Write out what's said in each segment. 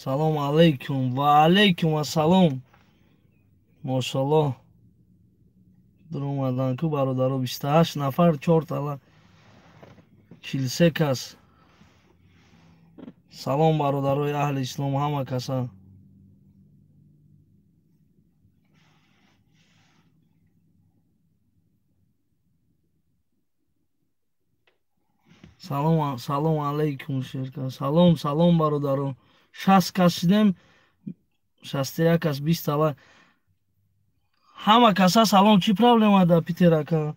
Салом алейкум. Ва алейкум ассалом. Мошаллоҳ. Дуромадан ку бародаро 28 нафар 4 тала 43 кас. Салом бародарои аҳли ислом ҳама каса. Салом, салом алейкум шерка. Салом, салом бародаро. 60 кас шидем. 61 кас 20 тала. Ҳама каса салом. Чӣ проблема да Питер ака?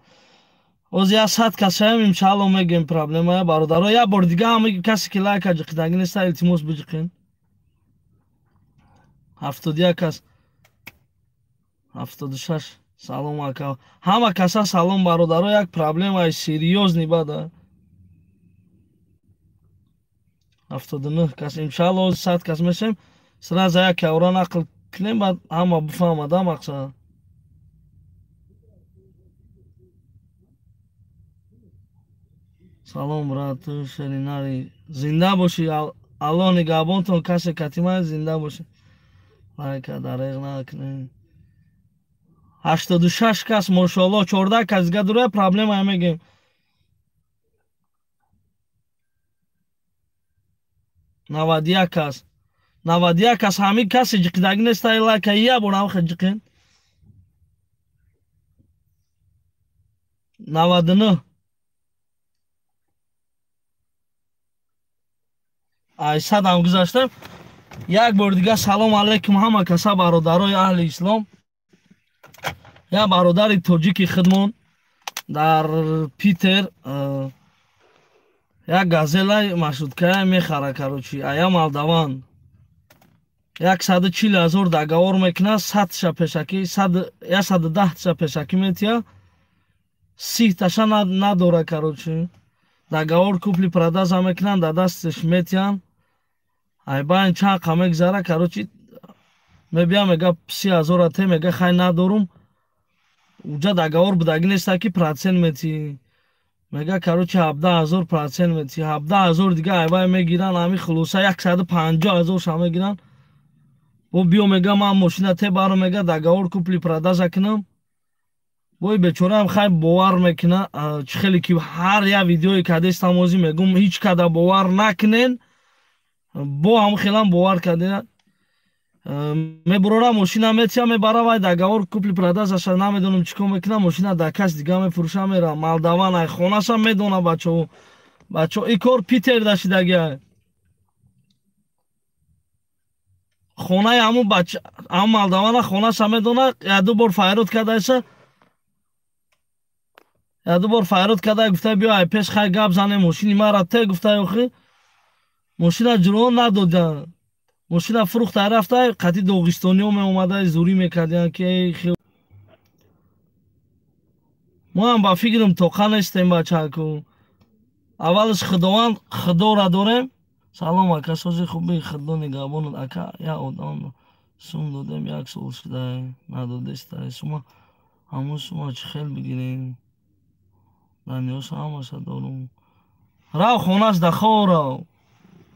Оз я 100 кас шавем, иншаалло мегем проблема бародаро. Я бор дига ҳама касе ки лайка ҷиқидаги неста, илтимос биҷиқин. 71 кас. 76. Салом ака. Ҳама каса салом бародаро, як проблемаи серьёзный бада. 79 кас. Иншаалло оз 100 кас мешем. Сразу як кавра нақл кунем, баъд ҳама бифаҳмада мақсад. Салом брат, ту шеринари. Зинда бошӣ, Аллоҳ нигаҳбонтон, касе катима зинда бошӣ. Лайка дареғ накунед. 86 кас, мошоаллоҳ, 14 кас дига дура проблема мегем. 91 кас. 91 кас ҳамин касе ҷиқидаги неста, лайка я бор ҳам ҷиқин. 99. Ай садам гузаштем. Як бор дига салом алейкум ҳама каса бародарои аҳли ислом. Як бародари тоҷики хидмон дар Питер як газелаи маршруткая мехара, короче, ая молдаван. 140 ҳазор договор мекуна, 100-ша пешакӣ, 110-ша пешакӣ метия, 30-таша надора, короче. Договор купли продажа мекунанд, дар дасташ метиҳанд. Ай байн чанд қа мегзара, короче, мебия мега 30 ҳазора те, мега хай надорум. Уҷа договор будаги неста ки процент метиҳӣ. Мега, короче, 17 ҳазор процент метиҳӣ. 17 ҳазор дига айбай мегиранд, ҳамин хулоса 150 ҳазорша мегиранд. Бо биё мега ман мошина те баро, мега договор купли продажа кунам. Бой бечораам хай бовар мекуна, чӣ хеле ки ҳар як видеое кадестам озӣ мегум, ҳеҷ када бовар накунен. Бо ҳам хелам бовар кардена. Мебурора мошина метия, мебара вай договор купли продажаша намедонам чӣ кор мекуна, мошина дар кас дига мефурӯша мера. Молдаван ай хонаша медона бачаҳо. Бачаҳо и кор Питер дашидагиай. Хонаи ҳамун бача, ҳамун молдавана хонаша медона, як ду бор файрод кардааша. Як ду бор файрод карда, гуфта биё ай пеш хай гап занем, мошини мара те гуфта охи. Мошина ҷурон надода. Мошина фурӯхта рафта, қати доғистониҳо меомада, зурӣ мекардиянд ки эй хел. Мо ҳам ба фикрам тоқа нестем бачаку. Аввалаш Худованд Худоро дорем. Салом ака, сози хуби, Худо нигаҳбонат ака. Як одам сум додем, як сол шуда надодеста. Сума ҳамун сума чӣ хел бигирем? Даниёш ҳамаша дорум. Рав хонаш да хор рав.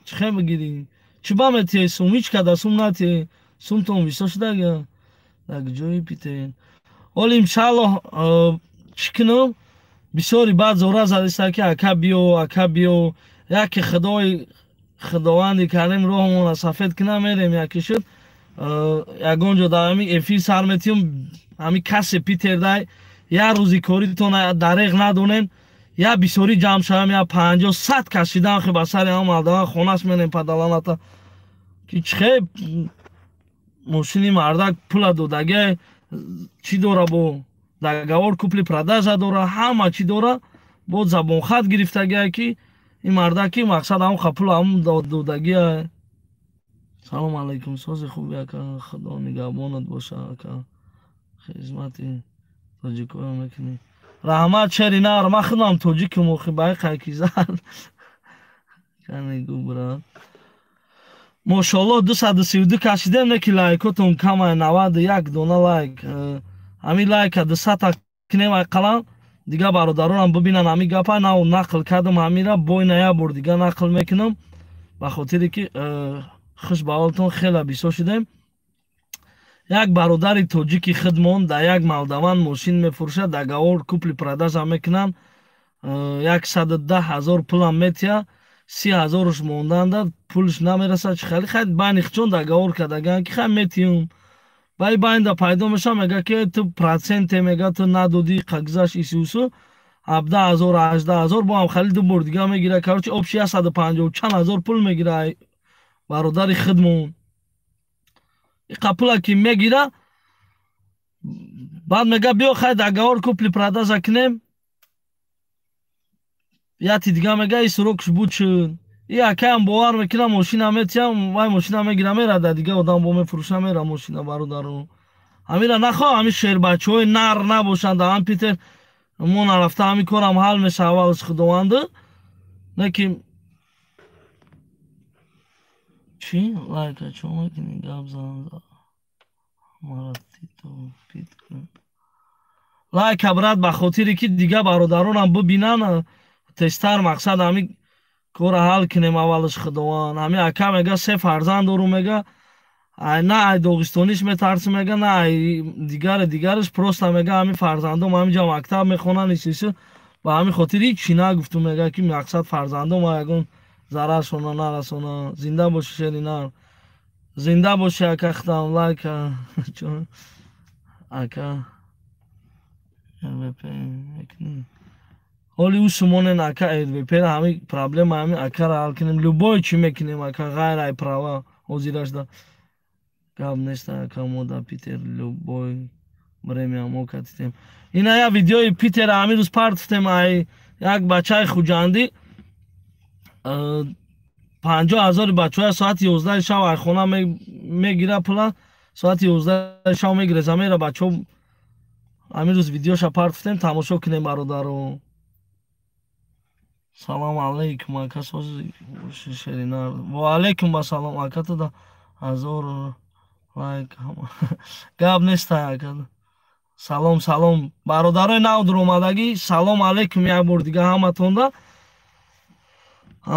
Чӣ хел бигирӣ? Чӣ ба метиҳӣ сум? Ҳеҷ када сум натиҳӣ. Сумтон бисёр шудага. Дар ҷои Питер. Оли иншааллоҳ чӣ кунам? Бисёри баъд зора задиста ки ака биё, ака биё. Яке Худои Худованди карим роҳмонро сафед кунам, мерем яке шуд. Ягон ҷо дар ҳамин эфир сар метиҳам, ҳамин касе Питер дай як рӯзи коритон дареғ надонем, я бисёрӣ ҷамъ шавам, я 50 100 кас шидан хе ба сари ҳам молдаван хонаш менем падаланата. Ки чӣ хе мошини мардак пула додагиай, чӣ дора бо договор купли продажа дора, ҳама чӣ дора, бо забонхат гирифтагиай ки ин мардак ки мақсад ҳам ха пула ҳам додагиай. Салом алейкум, сози хуби ака, Худо нигаҳбонат боша ака. Хизмати тоҷикоро мекунӣ. Раҳмат шери нар, ман худам тоҷикам охи ба қайки зад. Кани гу брат. Мошоаллоҳ 232 кашидем, не ки лайкотон камай, 91 дона лайк. Ҳамин лайка 200 кунем ақаллан, дига бародаронам бибинан ҳамин гапа, нав нақл кардам ҳамира, бой на як бор дига нақл мекунам, ба хотире ки Хуш ба ҳолтон, хела бисёр шудем. Як бародари тоҷики худмон дар як молдаван мошин мефурӯшад, договор купли-продажа мекунанд, 110 000 пулам метия, 30 000-ш монданда пулш намерасад. Чи хеле хай байни хичон договор кардаган, ки хай метиюм. Баи байнда пайдо меша, мега, ки ту проценте, мега, ту надодӣ, қагзаш исусу 17 000, 18 000 бо ҳам хали ду бор дига мегира. Короче, общий 150 чанд ҳазор пул мегира бародари худмон. Иқа пула ки мегира, баъд мега, биё, хай, договор купли-продажа кунем. Яти дига мега, и срок ш буд шуд. И акаям бовар мекунам, мошина метиям, вай мошина мегира, мерада, дига одам бо мефурӯша, мера мошина. Бародаро, ҳамира нахоҳ, ҳами шербачаҳои нар набошанд. Ҳам Питер мо нарафта, ҳами корам ҳал меша, аввалш худованду не ки чӣ лайка чо мекунӣ, гап зан мара тито пит кун. Лайка, брат, ба хотире ки дига бародаронам бибинанд тезтар. Мақсад ҳами кора ҳал кунем, аввалаш худованд. Ҳами ака мега, се фарзанд дорум, мега, на ай доғистониш метарсим, мега, на ай дигаре дигараш, просто мега, ҳами фарзандом ҳамиҷа мактаб мехонанд, исису. Ба ҳамин хотир ҳичи нагуфтум, мега, ки мақсад фарзандом ягон зараршона нарасона. Зинда боши, шери нар, зинда боши, ака. Худам лайка ака РВП мекунӣ? Ҳоли ӯ сумонен, ака, РВП ҳами проблема, ҳами акара ҳал кунем. Любой чӣ мекунем, ака, ғайр ай права ҳозирашда гап нест, ака. Мо да Питер любой время мо катитем. Ина я видеои Питера ҳамин рӯз партфтем. Ай як бачаи хуҷандӣ 50 000-и бачаҳоя соати 11-и шав ай хона мегира, пула соати 11-и шав мегиреза, мера. Бачаҳо, ҳамин рӯз видеоша партфтем, тамошо кунем, бародаро. Салом алейкум, ака, сози шеринар. Ва алейкум ассалом, ака. Туда ҳазор лайк гап неста, ака. Салом, салом, бародарои нав дуромадагӣ, салом алейкум як бор дига ҳаматонда.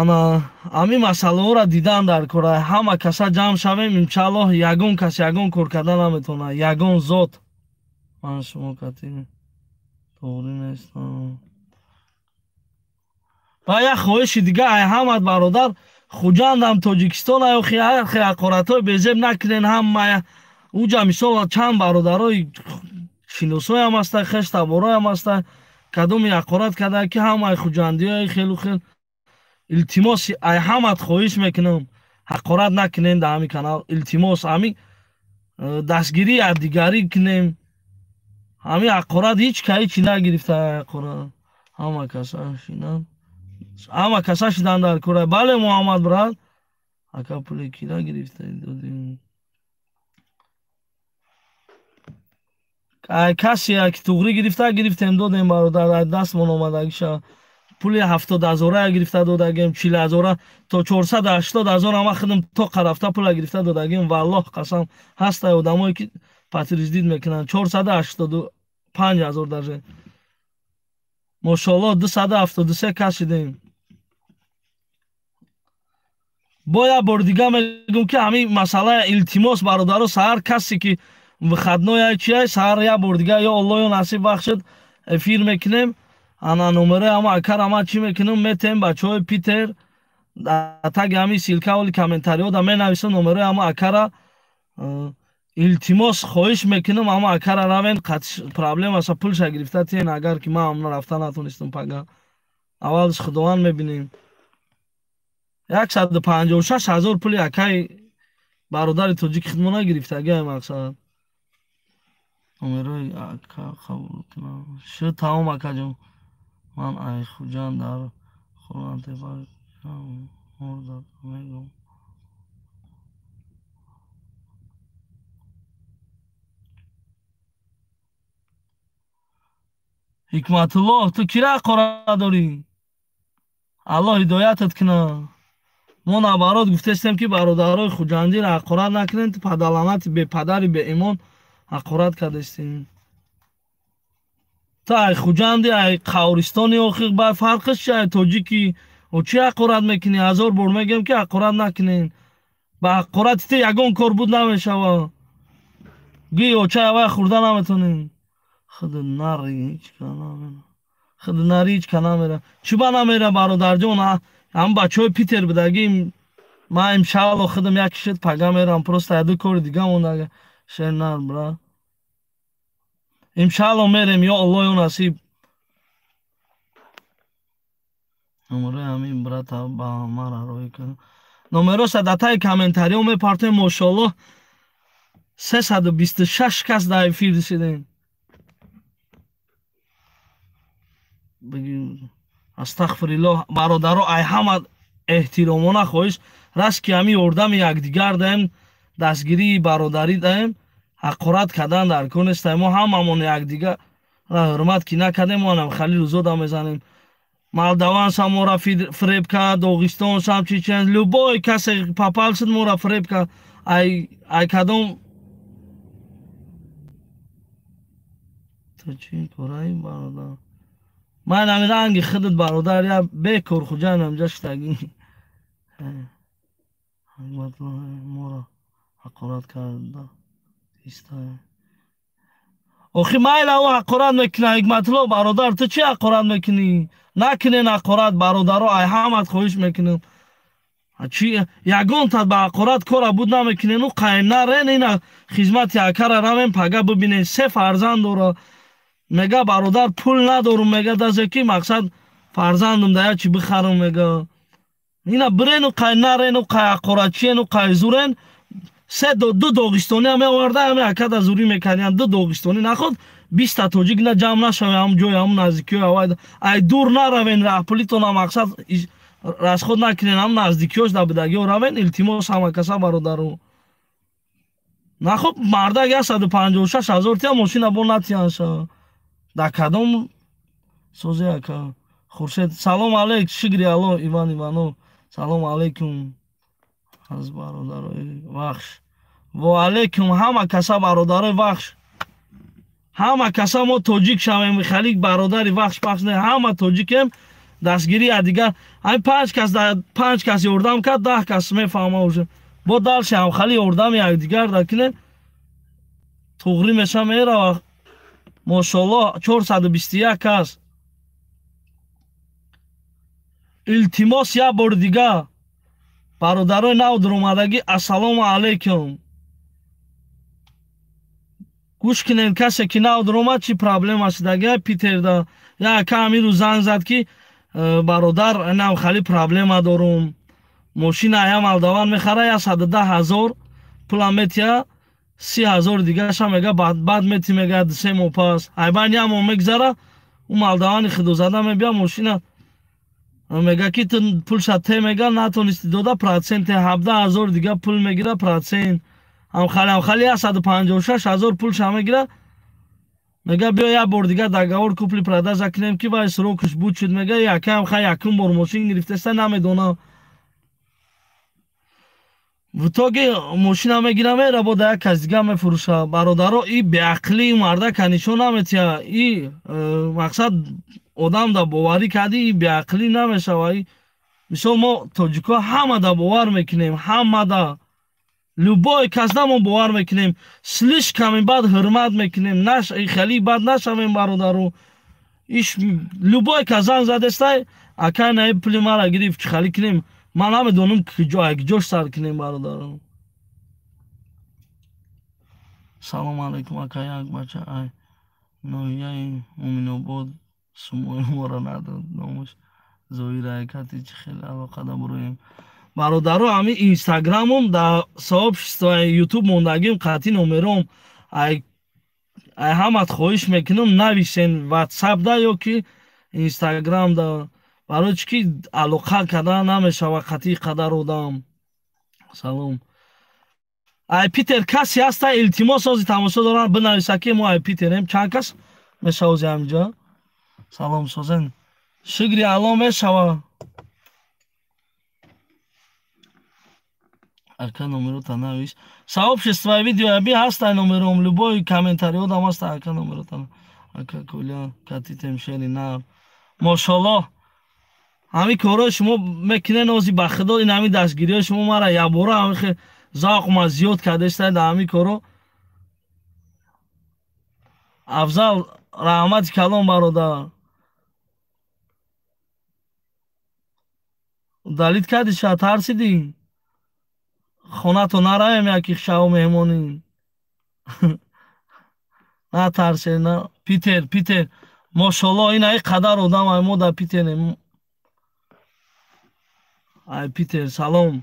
Ана ҳамин масъалаҳоро дидан дар кора, ҳама каса ҷамъ шавем, иншааллоҳ, ягон кас ягон кор карда наметавонад, ягон зот. Ман шумо кати тоғрӣ нестам. Ва як хоҳиши дига ай ҳамат, бародар. Хуҷандам Тоҷикистон охи, ҳархе ҳақоратҳои безеб накунен. Ҳама уҷа, мисол, чанд бародарои шиносоям ҳаста, хеш табороям ҳаста, кадоми ҳақорат карда, ки ҳамаи хуҷандиҳои хелу хел. Илтимос, ай ҳамат хоҳиш мекунам, ҳақорат накунем дар ҳамин канал, илтимос. Ҳамин дастгирӣ якдигарӣ кунем. Ҳамин ҳақорат ҳеҷ ка ҳечи нагирифта. Ҳақорат ҳама каса шинанд, ҳама каса шидан дар кора. Бале, Муҳаммад, брат. Ака, пули кира гирифта додем? Ай касе ки туғрӣ гирифта, гирифтем, додем, бародар, ай дастмон омадагиша. Пули 70 000-а гирифта додагем, 40 000-а то 480 000 ама худам то қарафта пула гирифта додагем. Валлоҳ қасам, ҳастай одамое ки подтвердить мекунанд, 485 000 даже. Мошоалло, 273 кас шидем. Бо як бор дига мегӯм, ки ҳамин масъала, илтимос, бародаро, саҳар касе ки выходной я чия, саҳар як бор дига, ё Аллоҳ, ё насиб бахшад, эфир мекунем. Ана номерои ҳама акар ама чӣ мекунем, метем. Бачаҳои Питер, таги ҳамин ссылка оли комментариҳо да менависам номерои ҳама акара. Илтимос, хоҳиш мекунам, ҳама акара равен, проблемаша пулша гирифта тиен. Агар ки ман ҳам рафта натонистам пага, аввалш худованд, мебинем. 156 000 пули акаи бародари тоҷики худмона гирифтагиай. Мақсад номерои ака қабул кунам шуд, тамом, акаҷон. Ман ай Хуҷанд, дар Хуррантепа мегӯм. Ҳикматуллоҳ, ту кира ҳақорат дорӣ? Аллоҳ ҳидоятат кунад. Мо наоборот гуфтестем, ки бародарои хуҷандиро ҳақорат накунем. Ту падаланати бепадари беимон ҳақорат кардестем. Ту ай хуҷанди, ай қавристони, охир ба фарқиш чи? Ай тоҷики, о чӣ ҳақорат мекунӣ? Ҳазор бор мегӯем, ки ҳақорат накунем. Ба ҳақорати ту ягон кор буд намешава. Гӯи оча авай хӯрда наметонем. Худ нари ҳеч ка намера. Худ нари ҳеч ка намера. Чӣ ба намера, бародарҷон? Ҳам бачаҳои Питер будагӣ, ман иншаалло худам як шид пага мерам, просто яду кори дига монда. Шер нар бра. Иншаалло мерем, ё Алло, ё насиб. Номерои ҳамин брата ба мара роҳӣ кун. Номероша дар таи комментариҳо мепартоем. Мошоалло, 326 кас дар эфир шидем. Астағфириллоҳ, бародаро, ай ҳама эҳтиромона хоҳиш, раст ки ҳамин ёрдами якдигар даем, дастгирии бародарӣ даем, ҳақорат кардан дар кор нестаем. Мо ҳамамон якдигар ҳурмат ки накардем, мо анам хали рӯзода мезанем. Молдавансам моро фиреб кард, Доғистонсам, чечен, любой касе попал шуд, моро фиреб кард. Ай кадом ту чӣ кораи, бародар? Ман ҳамин ранги худат, бародар, я бекор хуҷаем инҷа шитагӣ. Моро ҳақорат карда иста. Охи майла, ӯ ҳақорат мекунад. Ҳикматулло бародар, ту чӣ ҳақорат мекунӣ? Накунен ҳақорат, бародаро, ай ҳамат хоҳиш мекунем. Чи ягонта ба ҳақорат кора буд намекунен. Ӯ қайм нарен, ина хизмати акара равем, пага бибинен, се фарзанд дора. Мега, бародар, пул надорум, мега, дазе ки мақсад фарзандум да я чи бихарам, мега. Ина бирену қай нарену қай ҳақоратчиену қай зурен. Се ду доғистонӣ ҳам меоварда, ҳами акада зурӣ мекардиян, ду доғистонӣ. Наход 20-та тоҷик на ҷамъ нашаве ҳам ҷои ҳам наздикиҳои авай. Ай дур наравен, раҳпулитона мақсад расход накунен, ҳам наздикиҳош дар будагиҳо равен. Илтимос ҳама каса, бародару. Нахоб мардак 156 000 тия мошина бо натиянша. Дар кадом созе, ака Хуршед? Салом алейк, шукри Алло. Иван Иванов, салом алейкум аз бародарои Вахш. Во алейкум ҳама каса, бародарои Вахш. Ҳама каса мо тоҷик шавем, халик бародари Вахш пахш не, ҳама тоҷикем, дастгирӣ дигар. Ҳамин панҷ кас, панҷ кас ёрдам кард, 10 кас мефаҳма уже. Бо дальше ҳамхали ёрдами якдигар дакунем, туғрӣ меша мерава. Мошоалло, 421 кас. Илтимос, як бори дигар, бародарои нав дуромадагӣ, ассалому алайкум. Гӯш кунед, касе ки нав дуромад, чӣ проблема шудагия Питерда. Як ака ҳамин рӯз занг зад ки бародар, инам хали проблема дорум. Мошина я молдаван мехара, 110 000 пулам метия, 30 000 дигаша мега баъд мети, мега, 2-3 моҳ пас. Айбайн як моҳ мегзара, ӯ молдавани худозада мебия, мошина мега ки ту пулша те, мега, натонисти дода, проценте 17 000 дига пул мегира, процент. Ҳамхали 156 000 пулша мегира. Мега, биё як бор дига договор купли продажа кунем, ки вай срокаш буд шуд. Мега, якам хай якум бор мошин гирифтеста, намедонам. В итоге мошина мегира, мера, бо да як кас дига мефурӯша. Бародаро, и беақлии мардака нишон наметиҳа. И мақсад одам да боварӣ кардӣ, и беақлӣ намешава. Мисол, мо тоҷикҳо ҳама да бовар мекунем, ҳама да, любой кас да мо бовар мекунем, слишком бад ҳурмат мекунем. Наш хеле бад нашавем, бародару. Иш любой кас занг задестай, акай, наи пули мара гирифт, чӣ хали кунем? Ман намедонам куҷош сар кунем, бародару. Салом алайкум, ака, як бача ай ноҳияи Муминобод сумои моро надод, номаш Зоир Ҳаракати, чӣ хеле алоқада буроем? Бародаро, ҳамин инстаграмом дар сообществои Ютуб мондагим, қатъи номером. Ай ҳамат хоҳиш мекунам, нависен ватсапда ё ки инстаграмда, барои чӣ ки алоқа кардан намешава қатъи қадар одам. Салом, ай Питер касе ҳаста? Илтимос, ози тамошо дорам, бинависа ки мо ай Питерем. Чанд кас мешава ози ҳаминҷа? Салом, созен, шукри Алло, мешава. Ака, номерота навис. Сообществои видеояби ҳастай номером, любой комментариҳо дам ҳаста. Ака, номерота, ака Коля, катитем шери нар. Мошалло, Ҳамин корҳои шумо мекунен, ози ба худо ин ҳамин дастгириҳои шумо мара якбора ҳамин завқ ма зиёд кардеста дар ҳамин корҳо. Афзал, раҳмати калон бародар. Далид кардӣ ша, тарсидӣ? Хонато наравем яки шаву меҳмонӣ. Натарсе, на. Питер, Питер. Мошалло, ин ай қадар одам ай мо дар Питерем. Ай Питер, салом.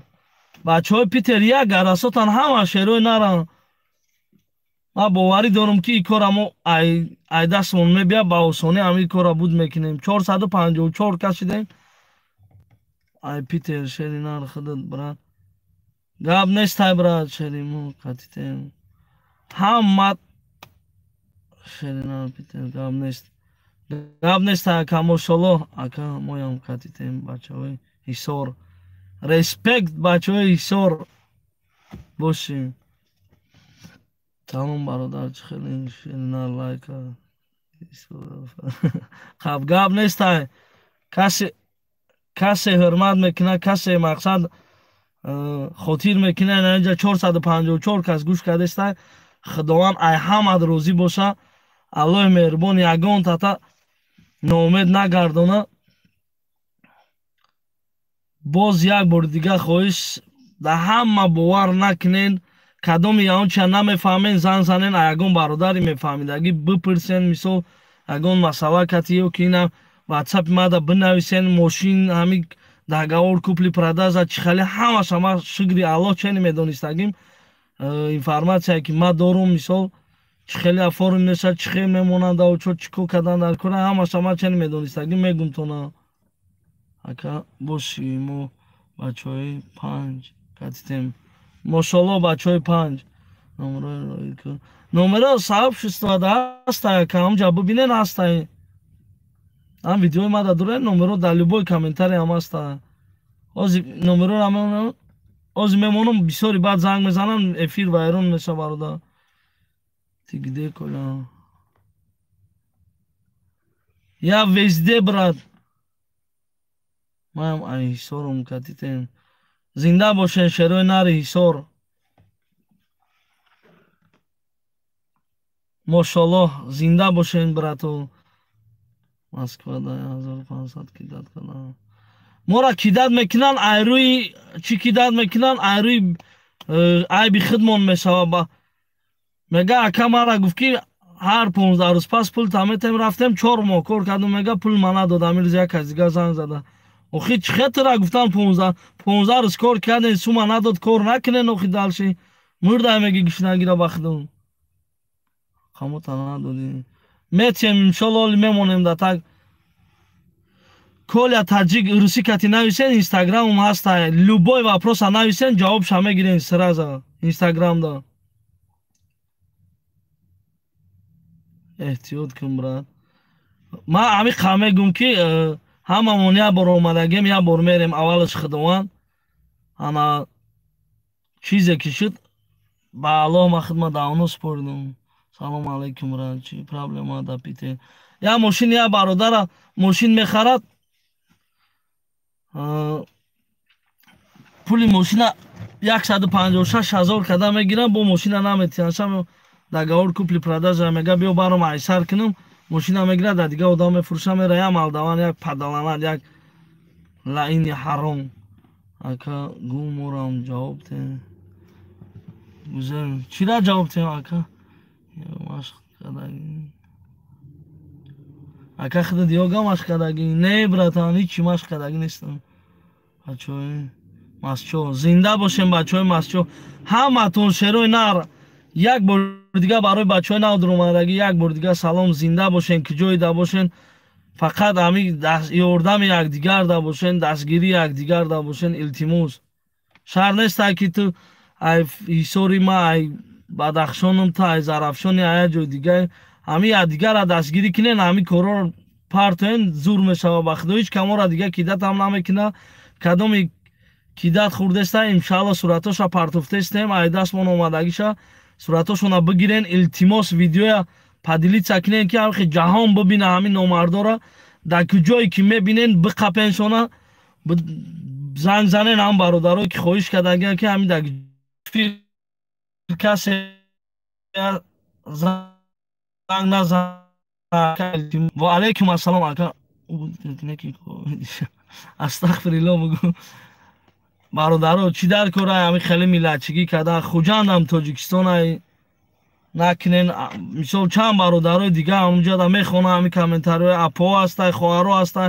Бачаҳои Питер як гарасотан ҳама шерои наран. Ман боварӣ дорам, ки ин кора мо ай дастмон мебиёд, ба осонӣ ҳамин кора буд мекунем. 454 кас шидем. Ай Питер, шери нар худат, брат. Гап нест ай, брат, шери мо қатитем. Ҳама шери нар Питер, гап нест. Гап нест ака, мошалло, ака моям қатитем, бачаҳои Ҳисор. Респект, бачаҳои Ҳисор. Бошем. Тамом бародар, чӣ хеле шери нар лайка. Хаб гап нест ай. Касе ҳурмат мекунад, касе мақсад хотир мекунад, инҷа 454 кас гӯш кардеста. Худованд ай ҳамат розӣ боша. Аллоҳи меҳрубон ягон тата ноумед нагардона. Боз як бори дига хоҳиш, дар ҳама бовар накунен. Кадоми ягон чия намефаҳмен, занг занен, ягон бародари мефаҳмидагӣ бипурсен, мисол ягон масъала кати ё ки ина ватсапи мада бинависен, мошин ҳами договор купли продажа чӣ хеле ҳамаша ма шукри Аллоҳ чени медонистагим. Информатсияе ки ма дорум, мисол чӣ хеле оформ мешавад, чӣ хел мемонанд дар чо, чӣ кор кардан дар кора, ҳамаша ма чени медонистагим, мегумтона. Ака боши, мо бачаҳои панҷ катитем. Мошалло, бачаҳои панҷ. Номеро сообществода ҳаста, ака, ҳамҷа бибинен, ҳаста. Ҳам видеои ма да дорен, номеро дар любой комментарий ҳам ҳаста. Ҳози номероро ҳози мемонам, бисёри баъд занг мезанам, эфир вайрон мешава, бародар. Ты где, Коля? Я везде, брат. Маям ай Ҳисорум, катитем. Зинда бошен, шерои нари Ҳисор. Мошаллоҳ, зинда бошен, брату. Москва да 1500 кидать кардам. Мора кидать мекунанд, ай рӯи чӣ кидать мекунанд, ай рӯи айби худмон мешава. Мега ака мара гуфт, ки ҳар 15 рӯз пас пул таметем, рафтем, 4 моҳ кор кардум, мега пул ма надод. Ҳамин рӯз як кас дигар занг зада. Охи чӣ хетра гуфтан 15 рӯз кор кардем, сума надод, кор накунен охи дальше. Мурдай меги гишнагира ба худум. Хамота надодӣ. Метием, иншолло, оли мемонем да так. Коля таҷик русӣ кати нависен, инстаграмум ҳаста. Любой вопроса нависен, ҷавобша мегирен сразу инстаграмда. Эҳтиёт кун, брат. Ман ҳамин мегум, ки ҳамамон як бор омадагем, як бор мерем, аввалаш Худованд. Ана чизе ки шуд, ба Аллоҳ ма хидмат давно супоридум. Салом алейкум, брат, чӣ проблема да Питер? Як мошин, як бародара мошин мехарад, пули мошина 156 000 када мегирам, бо мошина наметиҳанд. Шам договор купли продажа мега, биё баром айсар кунам, мошина мегирад, дар дигар одам мефурӯша, мера як молдаван, як падаланат, як лаини ҳаром. Ака, гу морам ҷавоб те. Гузел, чира ҷавоб тем, ака? Машқ кардагӣ. Ака, худат йога машқ кардагӣ? Не, братан, ҳичи машқ кардагӣ нестам. Бачаҳои Масчо, зинда бошем, бачаҳои Масчо. Ҳаматон шерои нар. Як бор дига барои бачаҳои нав дуромадагӣ як бор дига салом, зинда бошен, ки ҷоида бошен. Фақат ҳами ёрдами якдигар да бошен, дастгирии якдигар да бошен, илтимос. Шар нестай, ки ту ай Ҳисори, ма ай Бадахшонам, ту ай Зарафшони, ай як ҷои дига, ҳами якдигарра дастгирӣ кунен, ҳами корҳоро партоен, зур мешава. Ба худо, ҳеҷ камора дига кидатам намекуна. Кадоми кидать хӯрдеста, иншалло, суратоша партофтестем, ай дастмон омадагиша суратошона бигирен, илтимос, видеоя поделиться кунен, ки ҳамихи ҷаҳон бибина ҳамин номардора. Дар куҷое ки мебинен, биқапеншона. Занг занен ҳам бародарое ки хоҳиш кардагиан ки ҳамин дар касе занг назан. Ва алайкум ассалом ака. Астағфируллоҳ бугу. Бародаро, чӣ дар кора ҳамин хеле миллатчигӣ кардан? Хуҷандам Тоҷикистонай накунен. Мисол чанд бародарои дига ҳамунҷода мехонанд ҳамин комментариҳои апо ҳастай, хоҳаро ҳастай,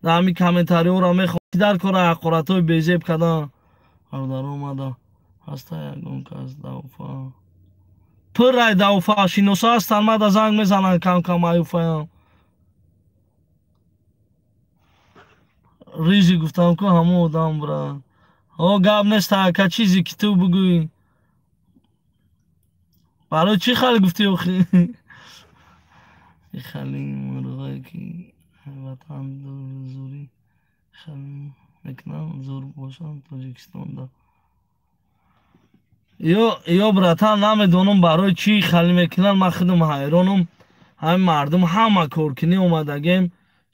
дар ҳамин комментариҳоро мехонанд. Чӣ дар кора ҳақоратҳои безеб кардан? Бародаро омада ҳастай ягон кас дар Уфа? Пуррай дар Уфа шиносо ҳастанд, мада занг мезананд кам-кам ай Уфаям. Рижи гуфтам ку ҳамон одам бра. О гап нест ака, чизе ки ту бугӯӣ. Барои чӣ хали гуфтӣ охи? Хали мурғое ки ватан зурӣ хали мекунам, зур бошам Тоҷикистонда. Ё братан, намедонам барои чӣ хали мекунанд, ман худам ҳайронам. Ҳамин мардум ҳама коркунӣ омадагем,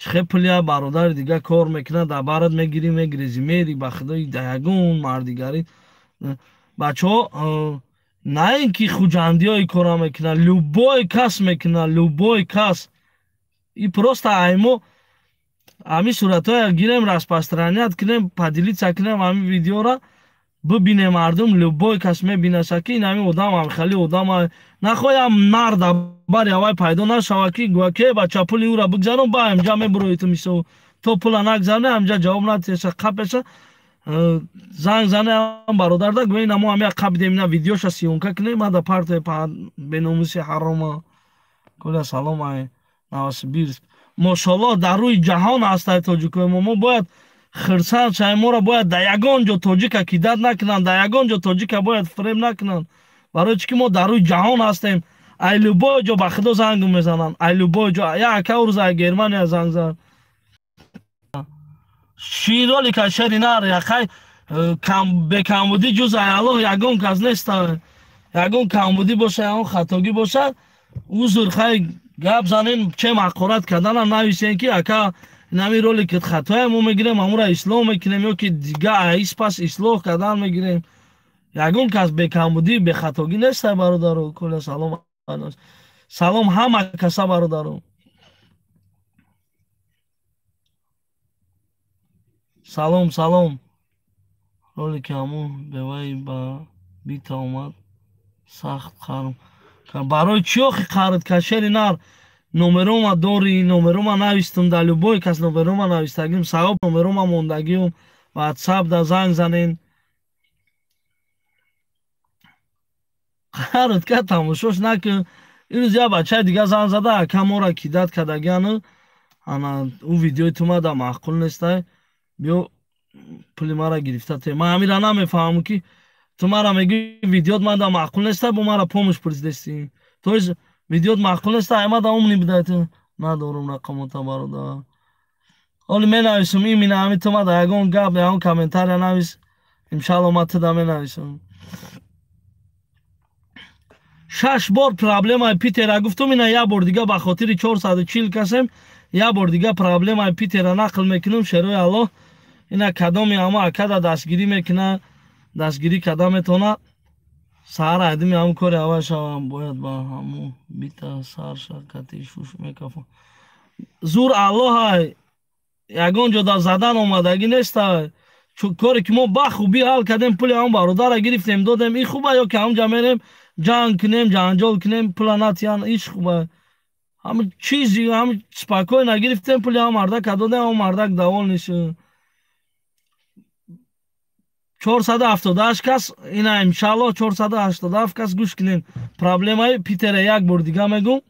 чихе пулия бародари дига кор мекунад, дар барат мегирӣ, мегирезӣ, мери ба худои да ягон мардигарӣ. Бачаҳо, на ин ки хуҷандиҳо ин кора мекунанд, любой кас мекунад, любой кас. И просто аймо ҳамин суратҳоя гирем, распространять кунем, поделиться кунем ҳамин видеора, бибинем мардум, любой кас мебинаша ки ин ҳамин одам ҳамхели одам. Нахоҳам нарда бари авай пайдо нашава ки гӯя ки бача пули ӯра бигзарон, ба ҳамҷа мебурои ту мисол. То пула нагзарне ҳамҷа ҷавоб натиҳеша, қапеша занг зане ҳам бародарда гӯя ина мо ҳамя қап дидем, ина видеоша съёмка кунем, мада партои беномуси ҳарома. Коля салом ай Новосибирск. Мошаллоҳ дар рӯи ҷаҳон ҳастай тоҷикои мо. Мо бояд хирсанд шавем, моро бояд дар ягон ҷо тоҷика кидат накунанд, дар ягон ҷо тоҷика бояд фиреб накунанд. Барои чӣ ки мо дар рӯи ҷаҳон ҳастем. Ай любой ҷо ба худо занг мезананд, ай любой ҷо. Як ака рӯз ай Германия занг зад. Широли ка шери нар, яқай бекамбудӣ ҷуз ай Аллоҳ ягон кас нест. Ягон камбудӣ боша, ягон хатогӣ боша, узр хай гап занем, чем ҳақорат карданам нависем ки ака инами роликат хатоя, мо мегирем ҳамура ислоҳ мекунем ё ки дига аис пас ислоҳ кардан мегирем. Ягон кас бекамбудӣ бехатогӣ нестай бародаро. Коля салом, салом ҳама каса бародаро. Салом, салом. Ролики ҳамун беваи ба бита омад, сахт қарм. Барои чӣ охи қард кашери нар? Номерома дорӣ, номерома навистум, дар любой кас номерома навистагим, савоб номерома мондагиум, ватсап да занг занен. Қард ка тамошош накун. Ирӯз як бачаи дига занг зада, ака мора кидат кардагиану, ана ӯ видеои тума да маъқул нестай, биё пули мара гирифта те. Ман ҳамира намефаҳмам ки ту мара мегӯӣ видеот ман да маъқул нестай, бо мара помощь пурсидестӣ. То есть видеот маъқул нестай, ай мада умни бидай ту. Надорум рақамота бародар. Оли менависум имина ҳами ту мада ягон гап, ягон комментария навис, иншалло ман туда менависум. 6 бор проблемаи Питера гуфтум, ина як бор дига ба хотири 440 касем, як бор дига проблемаи Питера нақл мекунам, шерои Аллоҳ. Ина кадоми ҳама акада дастгирӣ мекуна, дастгирӣ карда метавона. Саҳар айдими ҳамун кори аввал шавам, бояд ба ҳамун бита сар шакати шуш мекафам. Зур Аллоҳ ай, ягон ҷо да задан омадагӣ нестай. Коре ки мо ба хубӣ ҳал кардем, пули ҳамун бародарра гирифтем, додем, ин хуба ё ки ҳамунҷа мерем ҷанг кунем, ҷанҷол кунем, пула натиҳан, иш хуба. Ҳамин чизи, ҳамин спокойно гирифтем, пули ҳамун мардака додем, ҳамун мардак довольный шуд. 478 кас, ина иншаллоҳ 487 кас гӯш кунем. Проблемаи Питера як бор дига мегӯм.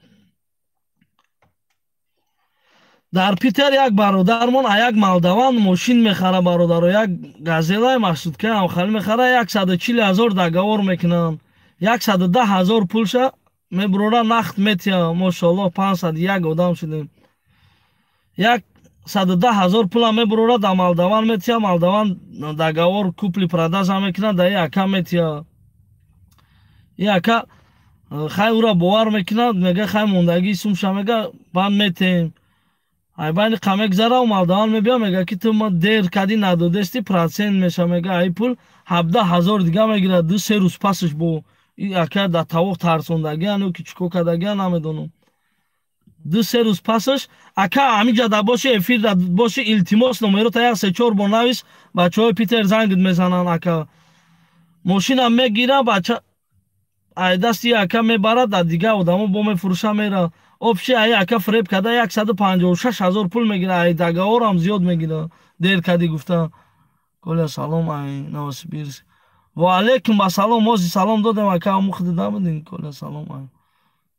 Дар Питер як бародармон а як молдаван мошин мехара бародаро, як газелаи махсудка ҳамхали мехара, 140 000 договор мекунанд. 110 000 пулша мебурора нақд метиҳа. Мошаллоҳ 501 одам шудем. 110 000 пула мебурора да молдаван метиҳа, молдаван договор купли продажа мекунад, да ака метиҳа. И ака хай ура бовар мекунад, мега хай мондагии сумша мега банд метиҳем. Ай байни қа мегзара, молдаван мебиёд, мега ки ту ма дер кардӣ, надодести, процент меша, мега ай пул 17 000 дига мегирад. 2-3 рӯз пасаш бо ака дар тавоқ тарсондагиан ё ки чӣ кор кардагиан, намедонам. 2-3 рӯз пасаш, ака, ҳамиҷа да боши, эфир да боши, илтимос, номерота як се чор бор навис, бачаҳои Питер зангит мезананд. Ака, мошина мегира, бача ай дасти ака мебарад, дар дигар одамо бо мефурӯша, мера. Общий ай ака фиреб карда, 156 000 пул мегира, ай договорам зиёд мегира, дер кардӣ гуфта. Коля, салом, ай Новосибирск. Ва алейкум ассалом, ози салом додем, ака, аму худи набудин. Коля, салом, ай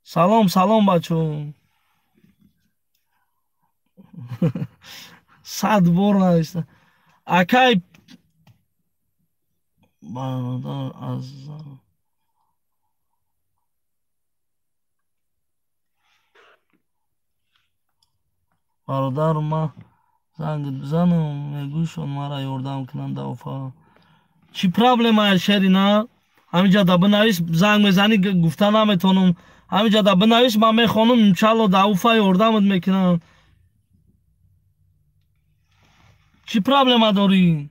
салом, салом, бачо, 100 бор нависта, акай бародар аз бародар, ма зангит бизанам, мегӯшон мара ёрдам кунанд да Уфа. Чӣ проблемае, шерина? Ҳамиҷа да бинавис, занг мезанӣ, гуфта наметонам. Ҳамиҷа да бинавис, ман мехонам, иншалло да Уфа ёрдамат мекунам. Чӣ проблема дорӣ?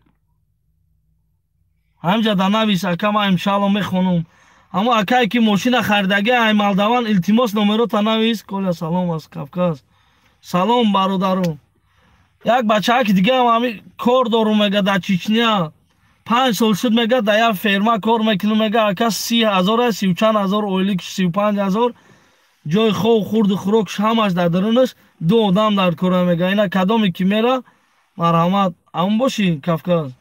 Ҳамиҷа да навис, ака, ман иншалло мехонам. Аммо акае ки мошина харидагӣ ай молдаван, илтимос, номерота навис. Коля, салом аз Кавказ. Салом, бародаро. Як бачааки дигаам ҳами кор дорум, мега, дар Чечня 5 сол шуд, мега, дар як ферма кор мекунам, мега, ака, 30 000, сию чанд ҳазор ойлик, 35 000, ҷои хоб, хурду хӯрокш ҳамаш дар дарунаш, ду одам дар кора, мега. Ина кадоме ки мера, марҳамат. Амн бошӣ, Кавказ.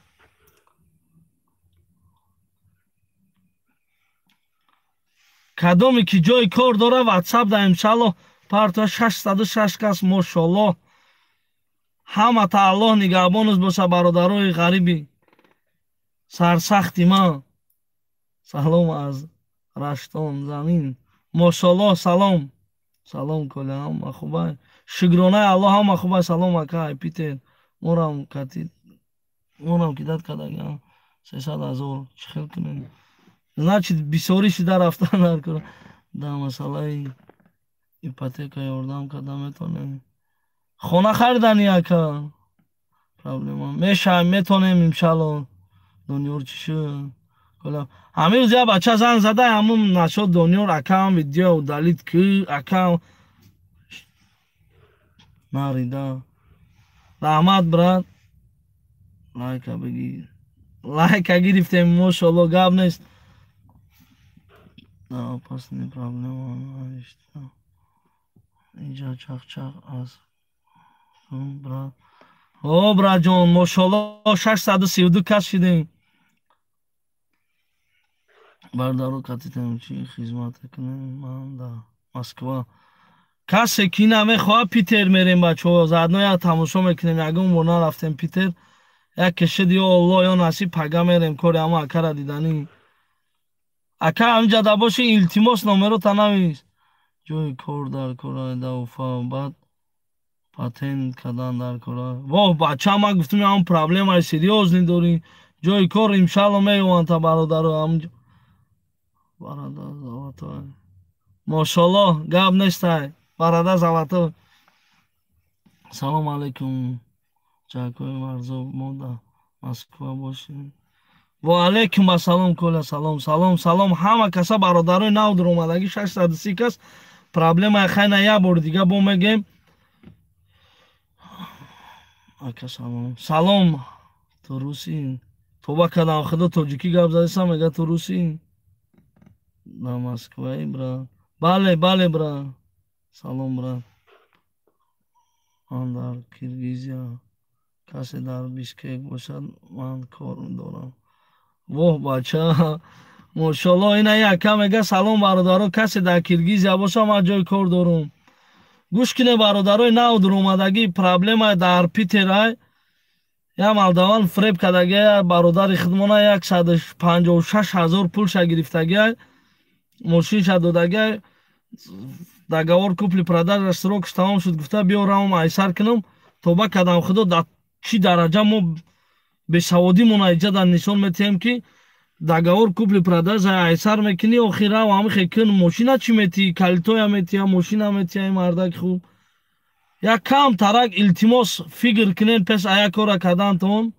Кадоме ки ҷои кор дора, ватсап да иншалло парто. 606 кас, мошолло, ҳамата Аллоҳ нигаҳбонаш боша, бародарои ғариби сарсахти ман. Салом аз Раштон замин, мошолло. Салом, салом, Коля, ҳама хубай, шукронаи Аллоҳ, ҳама хубай. Салом, ака, Питер, морам кати, морам кидать кардагиам 300 000, чӣ хел кунем? Значит, бисёрӣ шида рафтан дар кора. Да масъалаи ипотека ёрдам карда метонем? Хона харидани, ака, проблема мешавем, метонем иншалло. Донёр, чӣ шуд? Ҳамин рӯз як бача занг зада, ҳамун нашод Донёр, акам, видео удалить ки, акам, нарида. Раҳмат, брат, лайка бигир, лайка гирифтем, мошалло, гап нест. Опасный проблема навишта инҷа, чақчақ аз брат. О, братҷон, мошалло, 632 кас шидем. Бародаро, катитем чӣ хизмат кунем? Ман да Москва. Касе ки намехоҳад, Питер мерем, бачаҳо, заодно як тамошо мекунем. Ягон бор нарафтем Питер. Як кешид, ё Алло, ё насиб, пага мерем, кори ҳама акара диданӣ. Ака, ҳаминҷа да боши, илтимос, номерота навис. Ҷои кор дар кора да Уфа, баъд патент кардан дар кора. Воҳ, бача, ман гуфтам, ҳам проблемаи серьёзный дорӣ. Ҷои кор иншалло меёванд та, бародаро, ҳаминҷо. Бародар золотой, мошалло, гап нестай, бародар золотой. Салом алейкум, ҷакои Варзоб, мо да Москва бошем. Ва алейкум ассалом, Коля, салом, салом, салом, ҳама каса, бародарои нав дуромадагӣ, 630 кас. Проблемаи хайна як бори дига бо мегем. Ака, салом, салом. Ту русӣ? Тоба кардам, худо, тоҷикӣ гап задисам, мега, ту русӣ? На Москваи, брат? Бале, бале, брат. Салом, брат. Ман дар Киргизия. Касе дар Бишкек бошад, ман кор дорам. Воҳ, бача, мошалло, ина яка мега: салом, бародаро, касе дар Киргизия боша, ман ҷои кор дорам. Гӯш кине, бародарои нав дуромадагӣ, проблема дар Питерай. Як молдаван фиреб кардагия бародари худмона, 156 000 пулша гирифтагия, мошинша додагия. Договор купли-продажа срокш тамом шуд, гуфта, биё равам айсар кунам. Тоба кардам, худо, дар чӣ дараҷа мо бесаводимона иҷа дар нишон метиҳем, ки договор купли-продажа айсар мекунӣ, охир рав ҳамихе кун, мошина чӣ метиҳӣ, калитоя метиҳа, мошина метиҳа. Ин мардаки хуб. Як кам тарак илтимос фикр кунен пеш ая кора кардантон.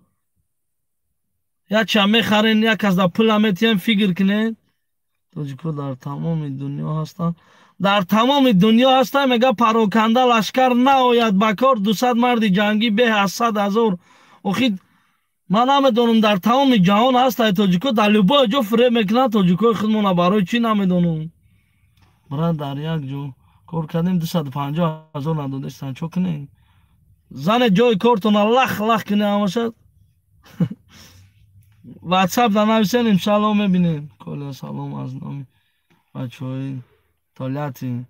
Як ча мехарен, як кас да пула метиҳен, фикр кунен. Тоҷико дар тамоми дунё ҳастанд. Дар тамоми дунё ҳастанд, мега пароканда лашкар наояд ба кор, 200 марди ҷангӣ беҳ аз 100 ҳазор. Охи ман намедонам, дар тамоми ҷаҳон ҳастанд тоҷико, дар любой ҷо фиреб мекунанд тоҷикои худмона, барои чӣ намедонам. Брат, дар як ҷо кор кардем, 250 ҳазор надодестан, чо кунем? Зане ҷои кортона лах лах кунем ҳамаша. Ватсап да нависен, иншалло мебинем. Коля салом аз номи бачаҳои Тольятти.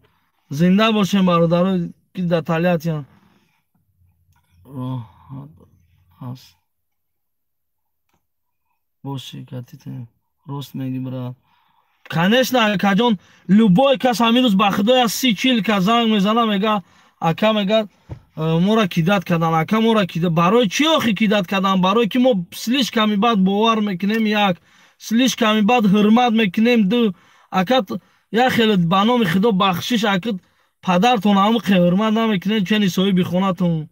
Зинда бошем бародаро ки дар Тольяттиян. Роҳат ҳаст. Боши катитем. Рост меги брат. Конечно, акаҷон, любой кас ҳамин рӯз ба худоя 30-40 кас занг мезана, мега ака, мега мора кидат кардан, ака мора кидат. Барои чӣ охи кидат кардан? Барои ки мо слишками бад бовар мекунем, як, слишками бад ҳурмат мекунем, ду. Ака як хеле ба номи худо бахшиш, ака падартон ҳамқе ҳурмат намекунед, чени соҳиби хонатон.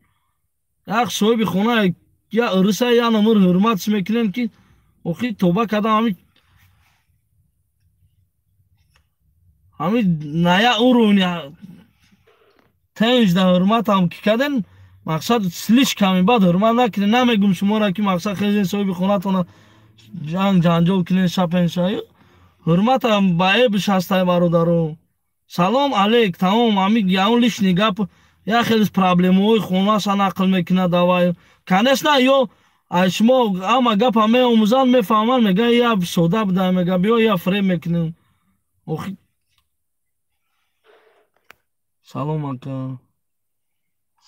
Як соҳиби хона я ырыса я номир ҳурматш мекунем ки охи тоба кардам, ҳами на я уровня тенҷ да ҳурматам ки карден, мақсад слишками бад ҳурмат накунед. Намегум шуморо ки мақсад хезен соҳиби хонатона ҷанг ҷанҷол кунед, шапен шаю. Ҳурматам ба эбш ҳастай бародаро. Салом алейк, тамом, ҳами ягон лишний гап, як хеле проблемаҳои хонаша нақл мекунад давай. Конечно, ё ай шумо ҳама гапа меомӯзанд, мефаҳманд, мега я сода буда, мега биё я фиреб мекунем. Охи салом ака.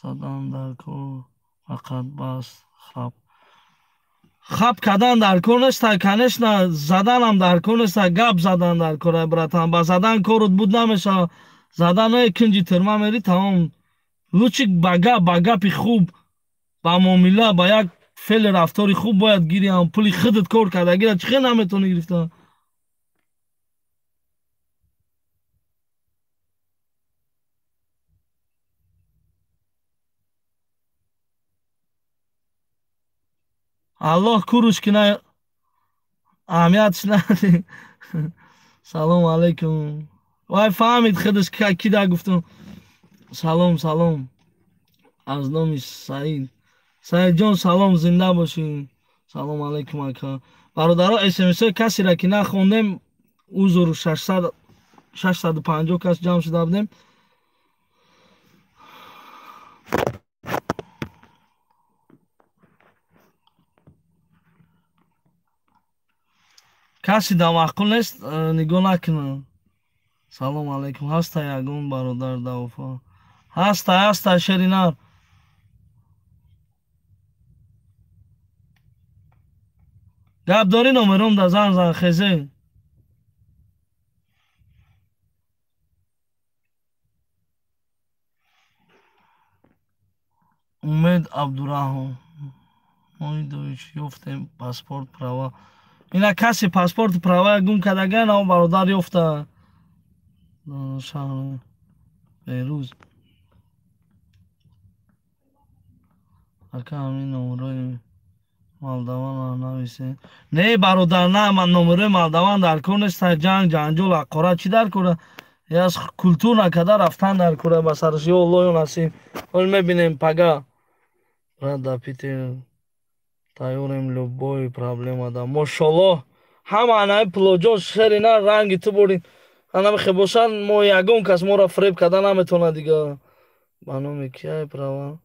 Задан дар кор фақат бас хап. Хап кардан дар кор нест, конечно, заданам дар кор нест, гап задан дар кор, братан. Ба задан корот буд намешавад. Задан кинҷи тирма мери, тамом. Лучше ба гап, ба гапи хуб, ба муомила, ба як феъли рафтори хуб бояд гирӣ, ҳам пули худат кор кардагира чӣ хел наметавонӣ гирифта? Аллоҳ куруш кина, аҳамиятш надӣ. Салом алейкум. Вай фаҳмид худаш ки да гуфтум. Салом, салом. Аз номи Саид. Саидҷон салом, зинда бошӣ. Салом алейкум ака. Бародаро, смс-ҳои касеро ки нахондем, узр, 650 кас ҷамъ шуда будем. Каси да маъқул нест, нигоҳ накунам. Салом алейкум. Ҳаста ягон бародар да Уфа? Ҳаста, ҳаста шеринар. Гап дорӣ номером да занг зан хезе. Умед Абдураҳмоидович ёфтем паспорт права. Ина каси паспорти права гум кардаган, он бародар ёфта. Шаҳр Берӯз. Ака ҳамин номерои Молдаван нависе. Не бародар, на, ман номерои Молдаван дар кор нест, ҷанг ҷанҷол ҳақорат чӣ дар кора? Яс культур накарда рафтан дар кора ба сараш, ё Аллоҳ ё насиб. Ҳол мебинем пага. Брат, да Питер тайёрем любой проблема да. Мошаллоҳ, ҳама анаи пулоҷон шери на ранги ту бурин. Ана бошан, мо ягон кас моро фиреб карда наметавонад дига. Ба номи кияй права?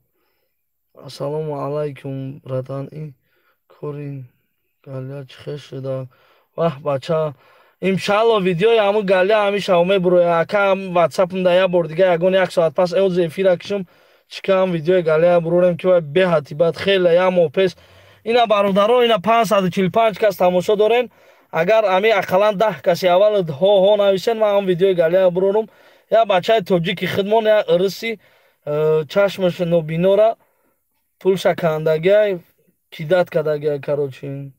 Ассалому алайкум, братан, ин кори галия чӣ хел шуда? Ваҳ бача, иншалло видеои ҳамун галия ҳамин шав мебуроя. Ака ватсапам да як бор дига ягон як соат пас эози эфира кишам, чикам видеои галия бурорем ки вай беҳати бад хеле як моҳ пеш. Ина бародаро, ина 545 кас тамошо дорем. Агар ами ақаллан 10 каси аввал ҳо ҳо нависен, ман ҳам видеои галия бурорум. Як бачаи тоҷики хидмон, як ырыси чашмаш нобинора пулша кандагиай, кидать кардагиай, короче.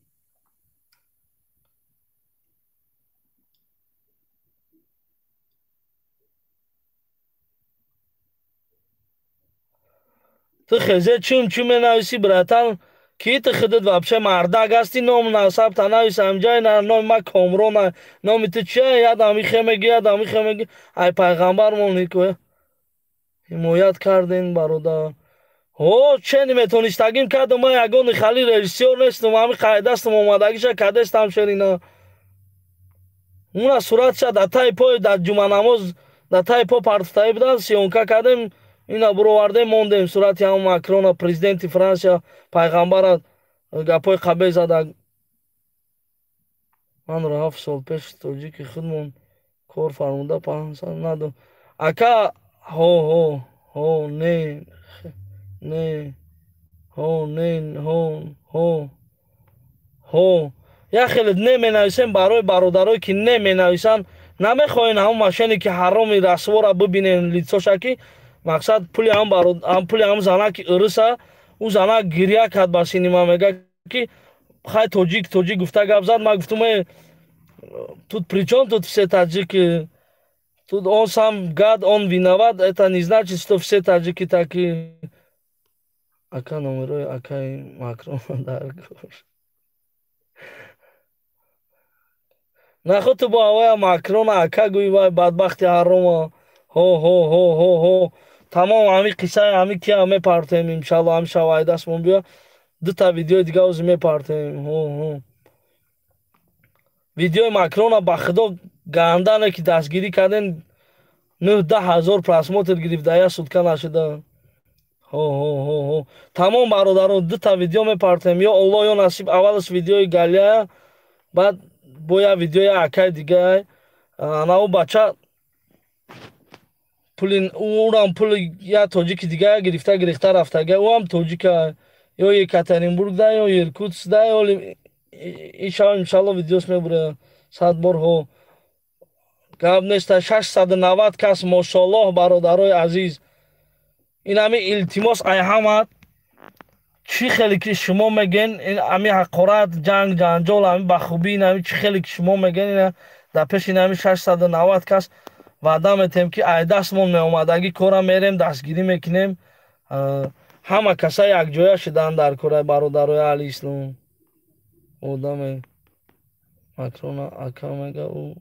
Ту хезе чум чум менависӣ, братан? Ки ту худат вообще мардак ҳастӣ? Ном насабта навис ҳамҷай, номи ма Комрона. Номи ту чия? Ядам ихе меги, ядам ихе меги. Ай пайғамбармон ҳимоят карден, бародар. Ҳо, чени метонистагим кардам. Ман ягони хали режиссёр нестам, ҳами қайдастам омадагиша кадестам шерина. Уна суратша дар таи пой, дар ҷумъанамоз дар таи по партофтаӣ будан, съёмка кардем, ина буровардем, мондем сурати ҳам Макрона, президенти Франсия, пайғамбара гапҳои қабеҳ зада. Манро 7 сол пеш тоҷики худмон кор фармуда пансад надо. Ака, ҳо, ҳо, ҳо, не, не, ҳо, не, ҳо, ҳо, ҳо. Як хеле не менависем барои бародарое ки не менависанд. Намехоҳен ҳамон машине ки ҳароми расвора бибинен лицоша, ки мақсад пули ҳам пули ҳам занаки ӯрыса. Ӯ занак гиря кард ба синима, мега ки хай, тоҷик, тоҷик гуфта гап зад. Ман гуфтум: «Э, тут при чём тут все таджики? Тут он сам гад, он виноват, это не значит, что все таджики такие». Ака, номерои акаи Макрон дар кор. Наход ту бо ҳавоя Макрона ака гӯй, вай бадбахти ҳарома. Ҳо, ҳо, ҳо, ҳо, ҳо. Тамом, ҳами қиссаи ҳами кия мепартем, иншалло, ҳами шавай дастмон биё, дута видеои дига ози мепартем. Ҳо, ҳо. Видеои Макрона, ба худо, гандане ки дастгирӣ карден, 9-10 ҳазор просмотр гирифт дар як сутка нашуда. Ҳо, ҳо, ҳо, ҳо. Тамом, бародарон, дута видео мепартем, ё Аллоҳ, ё насиб. Аввалаш видеои Галия, баъд бо як видеои акаи дига. Ана ӯ бача пули ӯрам, пули як тоҷики дига гирифта, гирифта рафтага. Ӯам тоҷика, ё Екатеринбург да, ё Иркутск да, ё ишава. Иншалло, видеос мебура сад бор. Ҳо, гап неста, 690 кас, мошоллоҳ. Бародарои азиз, ин ҳами илтимос ай ҳамад, чӣ хеле ки шумо мегӯен, ҳами ҳақорат, ҷанг, ҷанҷол, ҳами ба хубӣ, ин ҳами чӣ хеле ки шумо мегӯен, ина дар пеши ин ҳами 690 кас ваъда метиҳем, ки ай дастмон меомадагӣ кора мерем, дастгирӣ мекунем. Ҳама каса якҷоя шудаанд дар кораи бародарои аҳли ислом. Одаме Макрона ака мега, ӯ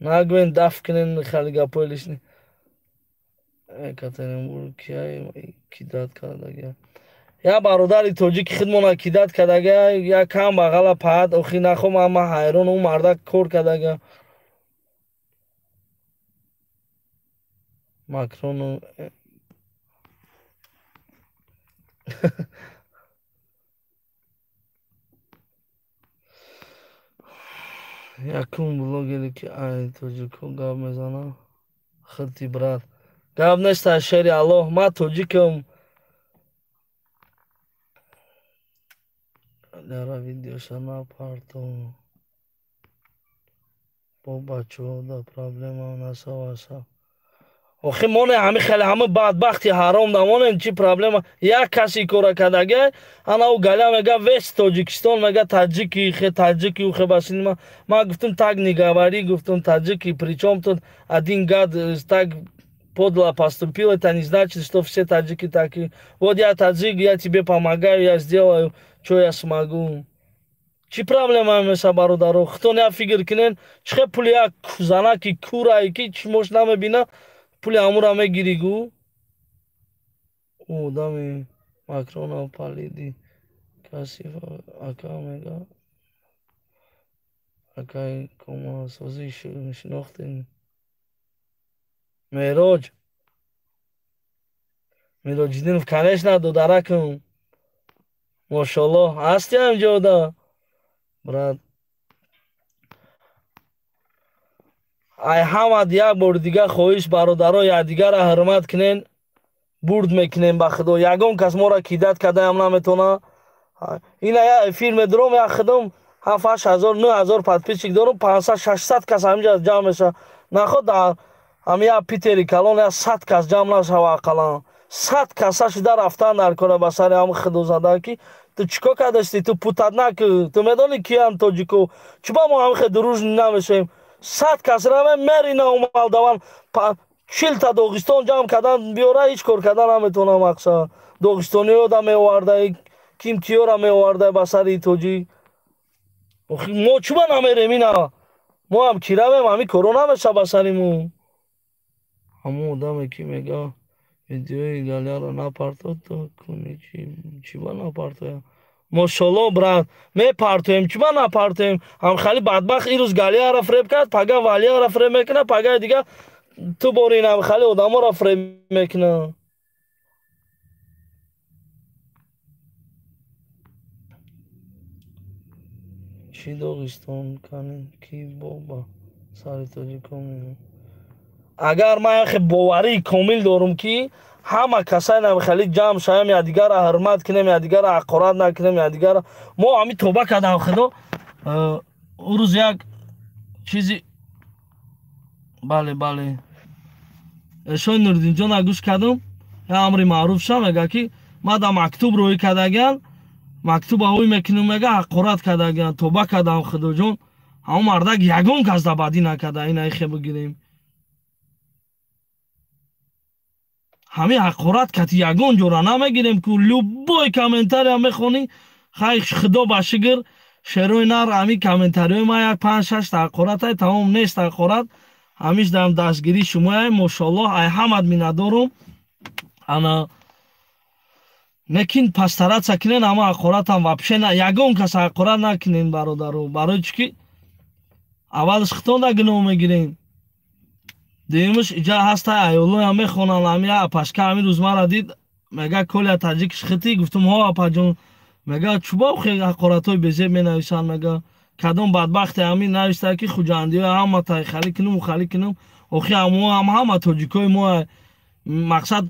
нагӯен, даф кунен хали гапҳои лишний. Екатеринбург кия кидать кардага? Як бародари тоҷики худмона кидать кардага, як кам бағала паҳат. Охи нахом, ама ҳайрон, ӯ мардак кор кардага. Макрону якум блогере ки ай тоҷико гап мезанад хати, брат, гап неста. Шери Аллоҳ, ман тоҷикам. Дара видеоша напарто бо бачаҳо да проблема насаваса. Охи моне, ҳами хеле ҳами бадбахти ҳаром да монем, чӣ проблема? Як каси кора кардага, ана ӯ Галя мега, весь Тоҷикистон мега таджики хе, таджики ухе басинима. Ман гуфтум: «Так не говори», гуфтум, «таджики причём тут? Один гад так подло поступил, это не значит, что все таджики такие. Вот я таджик, я тебе помогаю, я сделаю, что я смогу». Чӣ проблема меша, бародаро? Худтон як фикр кунен, чӣ хел пули як занаки курае, ки чишмош намебина, пули ҳамура мегирӣ гӯ? Одами Макрона палиди каси ака мега. Акаи комасозӣ шинохтем? Мероҷ Мироҷиддинов, конечно, додаракам, мошоллоҳ, ҳасти ҳамҷода, брат. Ай ҳамад як бори дига хоҳиш, бародаро, якдигарро ҳурмат кунен. Бурд мекунем, ба худо, ягон кас моро кидать кардаям наметавона. Ина як эфир медуром, як худом 7-8 ҳазор, 9 ҳазор подписчик дорум, 500-600 кас ҳаминҷа ҷамъ мешавад. Наход дар ҳами як Питери калон як 100 кас ҷамъ нашава, ақаллан 100 каса шуда рафтан дар кора ба сари ҳами худозада, ки ту чӣ кор кардасти, ту путаднак, ту медонӣ киян тоҷико? Чӣ ба мо ҳами хел дружный намешавем? 100 кас равем, мерина молдаван. 40 та Доғистон ҷамъ кардан биёра, ҳеҷ кор кардан наметавонам. Мақсад, доғистониёда меоварда, ким киёра меоварда ба сари тоҷик. Мо чуба намерем? Ина мо ҳам ки равем, ҳамин коро намеша ба сари мо. Ҳамон одаме ки мега видеои Галияро напарто, то куни чиба напартоям? Мошолло, брат, мепартоем, чиба напартоем? Ҳамхали бадбахт ирӯз Галияро фреб кард, пага Валияро фреб мекунад, пагаи дига ту бори ин ҳамхали одаморо фреб мекунад. Чӣ Доғистон кани ки боба сари тоҷикон? Агар ман яхе боварии комил дорум, ки ҳама касай хеле ҷамъ шавем, якдигарро ҳурмат кунем, якдигарро ҳақорат накунем, якдигарро мо ҳами тоба кардам. Худо, ӯ рӯз як чизи, бале, бале, Эшои Нуриддинҷона гӯш кардам, я амри маъруф ша мега, ки ма да мактуб рӯӣ кардагиан, мактуба ҳуй мекунем, мега, ҳақорат кардагиан, тоба кардам, худоҷон. Ҳамон мардак ягон кас да бадӣ накарда. Ина ихе бигирем, ҳамин ҳақорат кати ягон ҷора намегирем ку. Любой комментария мехонӣ, хай, худо ба шукр, шерои нар, ҳамин комментариҳои ма як панҷ шашта ҳақоратай, тамом нест ҳақорат. Ҳамиш дам дастгирии шумояй, мошоаллоҳ, ай ҳамат миннатдорум. Ана лекин постараться кунен, ҳама ҳақоратам вообще ягон кас ҳақорат накунен, бародаро. Барои чӣ ки аввалш хитонда гуноҳ мегирем, дуюмаш иҷа ҳаста аёлоям мехонанд. Ҳами апашка ҳамин рӯз мара дид, мега: «Коля, таҷикш хитӣ?» Гуфтум: «Ҳо, апаҷон». Мега: «Чӯба хе ҳақоратҳои безеб менависанд?» Мега: «Кадом бадбахте ҳамин нависта, ки хуҷандиҳо ҳама тай халӣ кунум, халӣ кунум?» Охи ҳам ҳама тоҷикои мо, мақсад,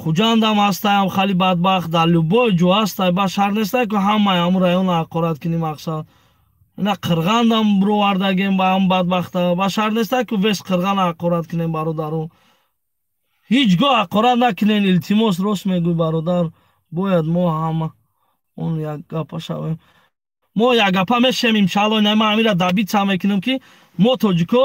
Хуҷандам ҳастаям хали бадбахт, дар любой ҷо ҳастай. Ба шар нестай, ки ҳамаи ҳамун района ҳақорат кунӣ. Мақсад, ина Қирғандам бировардагем ба ҳам бадбахта. Ба шар нестай, ки вес Қирғана ҳақорат кунем. Бародаро, ҳеҷ гоҳ ҳақорат накунен, илтимос. Рост мегӯй, бародар, бояд мо ҳама он як гапа шавем. Мо якгапа мешем, иншаалло. Ина ман ҳамира добиться мекунем, ки мо тоҷико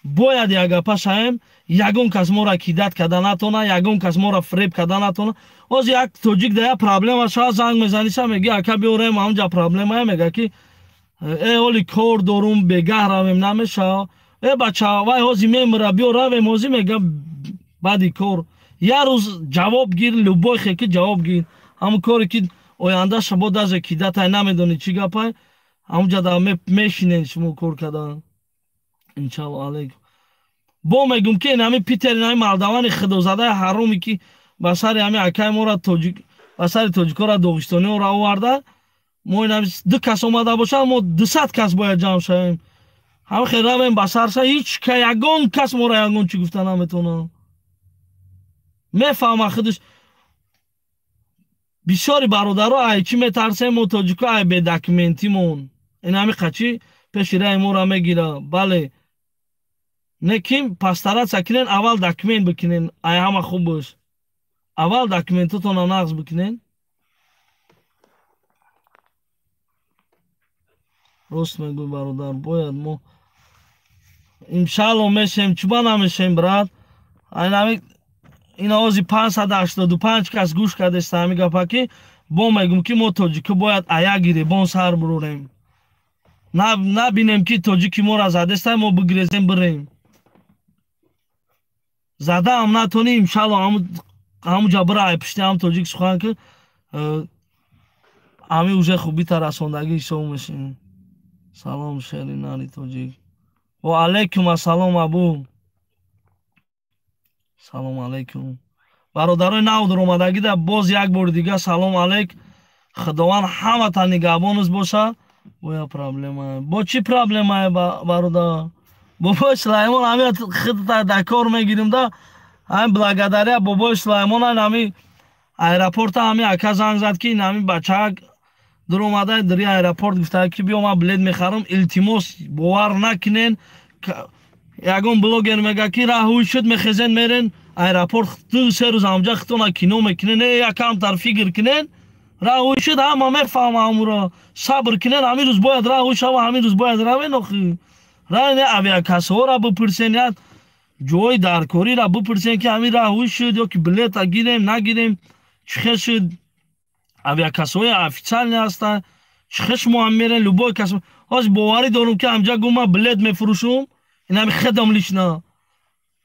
бояд якгапа шавем, ягон кас моро кидать карда натона, ягон кас моро фреб карда натона. Ҳозир як тоҷик да як проблема шава, занг мезаниша, меги: «Ака, биёрем, ҳамҷа проблемае». Мега, ки э, ҳоли кор дорум, бегаҳ равем, намешава. Э, бача, вай ҳозир мемира, биё равем ҳозир. Мега: «Баъди кор». Як рӯз ҷавоб гир, любой хе ки ҷавоб гир. Ҳамн коре ки оянда шабо даже кидатай, намедонӣ чӣ гапай, ҳамунҷа да мешинен шумо кор кардан. Иншалло, алейкум. Бо мегум, ки ҳами Питер, ҳами молдавани худозадаи ҳароме, ки ба сари ҳами акай мора, тоҷик, ба сари тоҷикора, доғистониёро оварда, мо ду кас омада бошад, мо 200 кас бояд ҷамъ шавем, ҳама хел равем ба сарша. Ҳеҷ ка ягон кас моро ягон чӣ гуфта наметавонад. Мефаҳма худаш. Бисёри бародаро, ай чӣ метарсем мо тоҷико? Ай бедокументимон. Ин ҳами қачи пеши раи моро мегира. Бале, неким постараться кунен, аввал документ бикунен, ай ҳама хуб бош, аввал документотонро нағз бикунен. Рост мегӯй, бародар, бояд мо, иншаалло, мешем. Чуба намешем, брат? Айнами ин овози 585 кас гӯш кардеста ҳами гапа, ки бо мегӯм, ки мо тоҷико бояд аяк гиребон сар бурорем. Набинем, ки тоҷики моро задеста, мо бигирезем, бирем. Задаам натонӣ, иншаалло, ҳамуҷа бира, ай пишти ҳам тоҷик сухан ки, ҳами уже хубита расондагӣ ҳисоб мешем. Салом, шери нари тоҷик. Ва алайкум ассалом, абу. Салом алайкум, бародарои нав дуромадагида, боз як бори дига салом алайк. Худованд ҳаматан нигаҳбонус боша. Боя проблема, бо чӣ проблемае, бародар? Бобои Сулаймон, ҳами худта да кор мегирим да. Ҳами благодаря бобои Сулаймон ҳами аэропорта ҳами ака занг зад, ки ҳами бачаак дуромада дари аэропорт, гуфта, ки биё, ман билет мехарам. Илтимос, бовар накунен. Ягон блогер мега, ки раҳӯй шуд, мехезен, мерен аэропорт, 2-3 рӯз ҳамҷа хитона кино мекунен. Э, якамтар фикр кунен. Раҳӯй шуд, ҳама мефаҳма ҳамуро. Сабр кунен, ҳамин рӯз бояд раҳӯй шава, ҳамин рӯз бояд равен. Охи, ране авиакассаҳоро бипурсен, як Ҷои даркориро бипурсем, ки ҳамин раҳ ҳуй шуд ё ки билета гирем, нагирем, чӣ хел шуд. Авиакассаҳои официальный ҳастанд. Чӣ хел шумо ҳам мерен, любой кас. Ҳозир боварӣ дорум, ки ҳамҷа гум ман билет мефурӯшум, инами худам лично.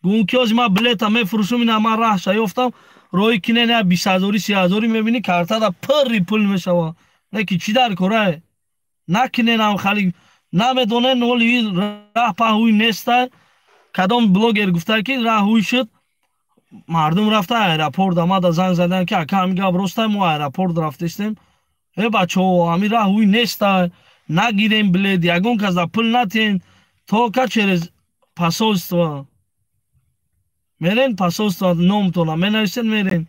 Гум ки ҳозир ман билета мефурӯшум, ина ман раҳша ёфтам, роҳи кинен я 20 ҳазорӣ, 30 ҳазорӣ мебинӣ, картада пурри пул мешава. Не ки чӣ дар корае? Накунен ҳам хали намедонен, оли раҳ паҳуй нестай. Кадом блогер гуфта, ки раҳ ҳуй шуд, мардум рафта аэропорт омада занг задан, ки ака, ҳамин гап ростай, мо аэропорт рафтестем. Э, бачаҳо, ҳамин раҳ ҳуй нестай, нагирем билет, ягон кас да пул натиҳен, только через посольство. Мерен посольство, номтона менависен, мерен.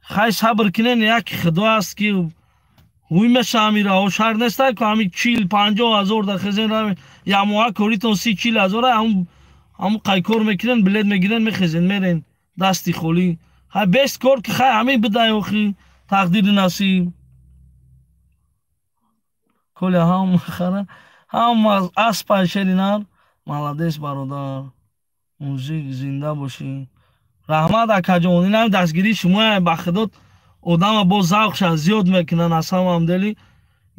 Хай, сабр кинен, як худо аст, ки ҳуй меша ҳамин раҳо. Шарт нестай, ку ҳамин 40-50 ҳазор да хезен равен, ямоа коритон 30-40 ҳазора, ҳамун қайкор мекунен, билет мегирен, мехезен, мерен дасти холӣ. Хай, бест кор ки хай ҳамин бидай, охи тақдири насиб. Коля ҳам хара, ҳама аспай шери нар. Молодец, бародар, мужик, зинда бошӣ. Раҳмат, акаҷон, инам дастгирии шумоя, ба худо одама боз завқша зиёд мекунанд. Аз ҳамам дели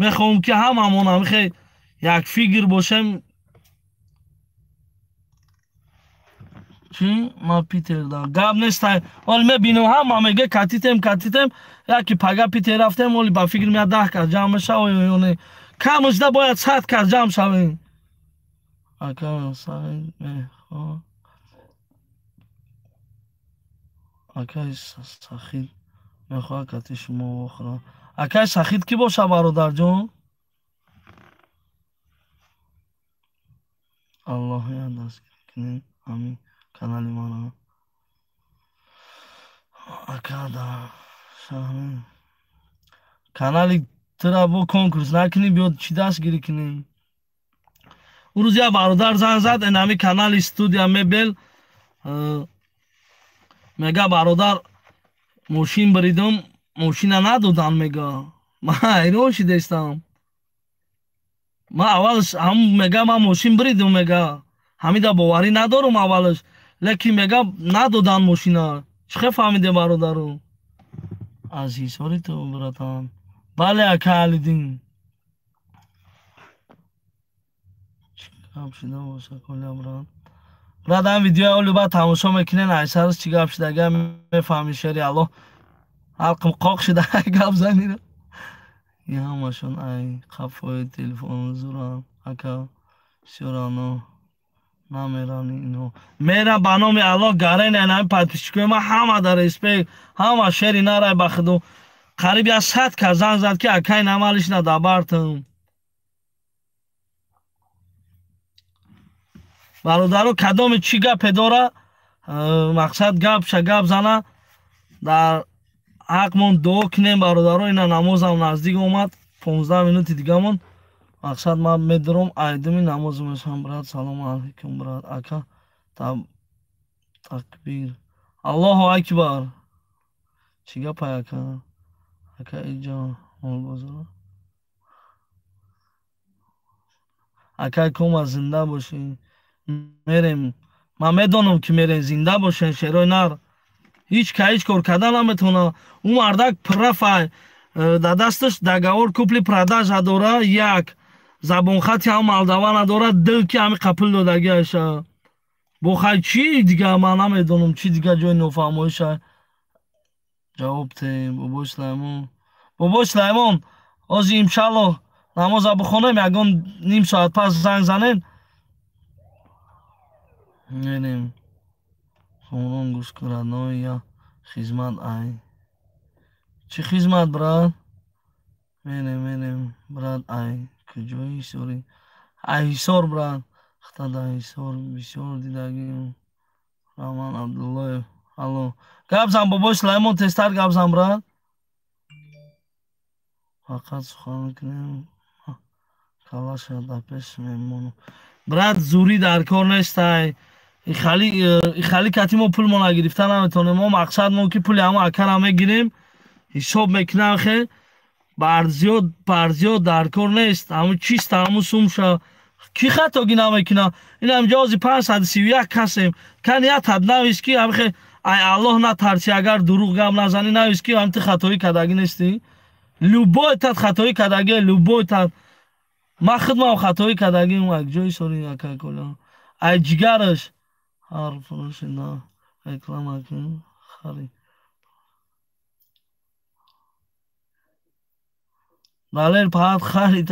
мехоҳам, ки ҳамамон ҳамихе як фикр бошем. Чӣ ма Питер да гап нестай, оли мебинам, ҳама мега катитем, катитем, яки пага Питер рафтем, оли ба фикр меяд 10 кас ҷамъ мешава ё не, камаш да бояд 100 кас ҷамъ шавем. Ака Саид мехоҳ, акаи Сахид мехоҳад кати шумо вохӯрад. Акаи Сахид кӣ боша, бародарҷон? Аллоҳ я дастгирӣ кунед ҳамин канали мана. Ака, дар шаҳри канали тура бо конкурс накунӣ, биёд чӣ дастгирӣ кунем? Ӯ рӯз як бародар занг зад, инами канали студия мебел, мега: «Бародар, мошин биридум, мошина надодан», мега. Ман ҳайрон шидестам. Ман аввалш ҳам, мега, ман мошин биридум, мега, ҳамида боварӣ надорум аввалаш, лекин, мега, надодан мошина. Чӣ хел фаҳмиде, бародару? Аз ҳисори ту, братан. Бале, ака Алидин. Чӣ гап шида боша, Коля брат? Брат, ҳам видеои оли баъд тамошо мекунен, айсарас чӣ гап шидага мефаҳми. Шери Аллоҳ, ҳалқим қоқ шида гап занира. И ҳамашон ай қафои телефон зуранд, ака, всё намерани ино мера. Ба номи Аллоҳ, гарен ҳами подписчикои ман ҳама дар респект, ҳама шери нарай, ба худо қариб як 100 кас занг зад, ки акай намалиш надабартам. Бародаро, кадоме чӣ гапе дора, мақсад гапша гап зана, дар ҳақмон дуо кунем, бародаро. Ина намозам наздик омад, 15 минути дигамон. Мақсад ман медурам, айдуми намоз мешавам. Брат, салому алайкум, брат. Ака, такбир, Аллоҳу акбар. Чӣ гапай, ака? Ака, иҷо молбозор. Акай Кома, зинда бошӣ. Мерем, ман медонам, ки мерем. Зинда бошен, шерои нар. Ҳеҷ ка ҳеҷ кор карда наметавона. Ӯ мардак прафай, дар дасташ договор купли-продажа дора, як забонхати ҳам молдава надора, ду ки ҳами қапил додагиаша. Бо хай, чӣ дига, ман намедонам, чӣ дига ҷои нофаҳмоиша. Ҷавоб те, бобои Сулаймон. Бобои Сулаймон, ҳозир иншаллоҳ намоза бихонем, ягон ним соат пас занг занем, мерем. Хумрон, гӯш кун, родной, я хизмат ай. Чӣ хизмат, брат? Мерем, мерем, брат. Ай куҷои Ҳисори? Ай Ҳисор, брат. Хата дар Ҳисор бисёр дидагим. Раман Абдуллоев, алло, гап зан, бобои Сулаймон, тезтар гап зан, брат. Фақат сухан мекунем, калаша дар пеш мемонам. Брат, зурӣ дар кор нестай. Ихали кати мо пулмона гирифта наметавонем. Мо мақсадмон ки пули ҳамо акара мегирем, ҳисоб мекунам, хе барзиёд барзиёд дар кор нест. Ҳамун чиста, ҳамун сумша Ки хатогӣ намекунад? Инам ҷози 531 касем. Кан як навис ки ҳамхе ай Аллоҳ натарси, агар дурӯғ гап назанӣ, навис ки ҳам ту хатоӣ кардагӣ нестӣ. Любой тат хатоӣ кардагӣ, любой тат. Ман худмам хатоӣ кардагим, як ҷои сори ака кола. Ай ҷигараш ҳар фурӯши на реклама кун хари. Далер паат харид.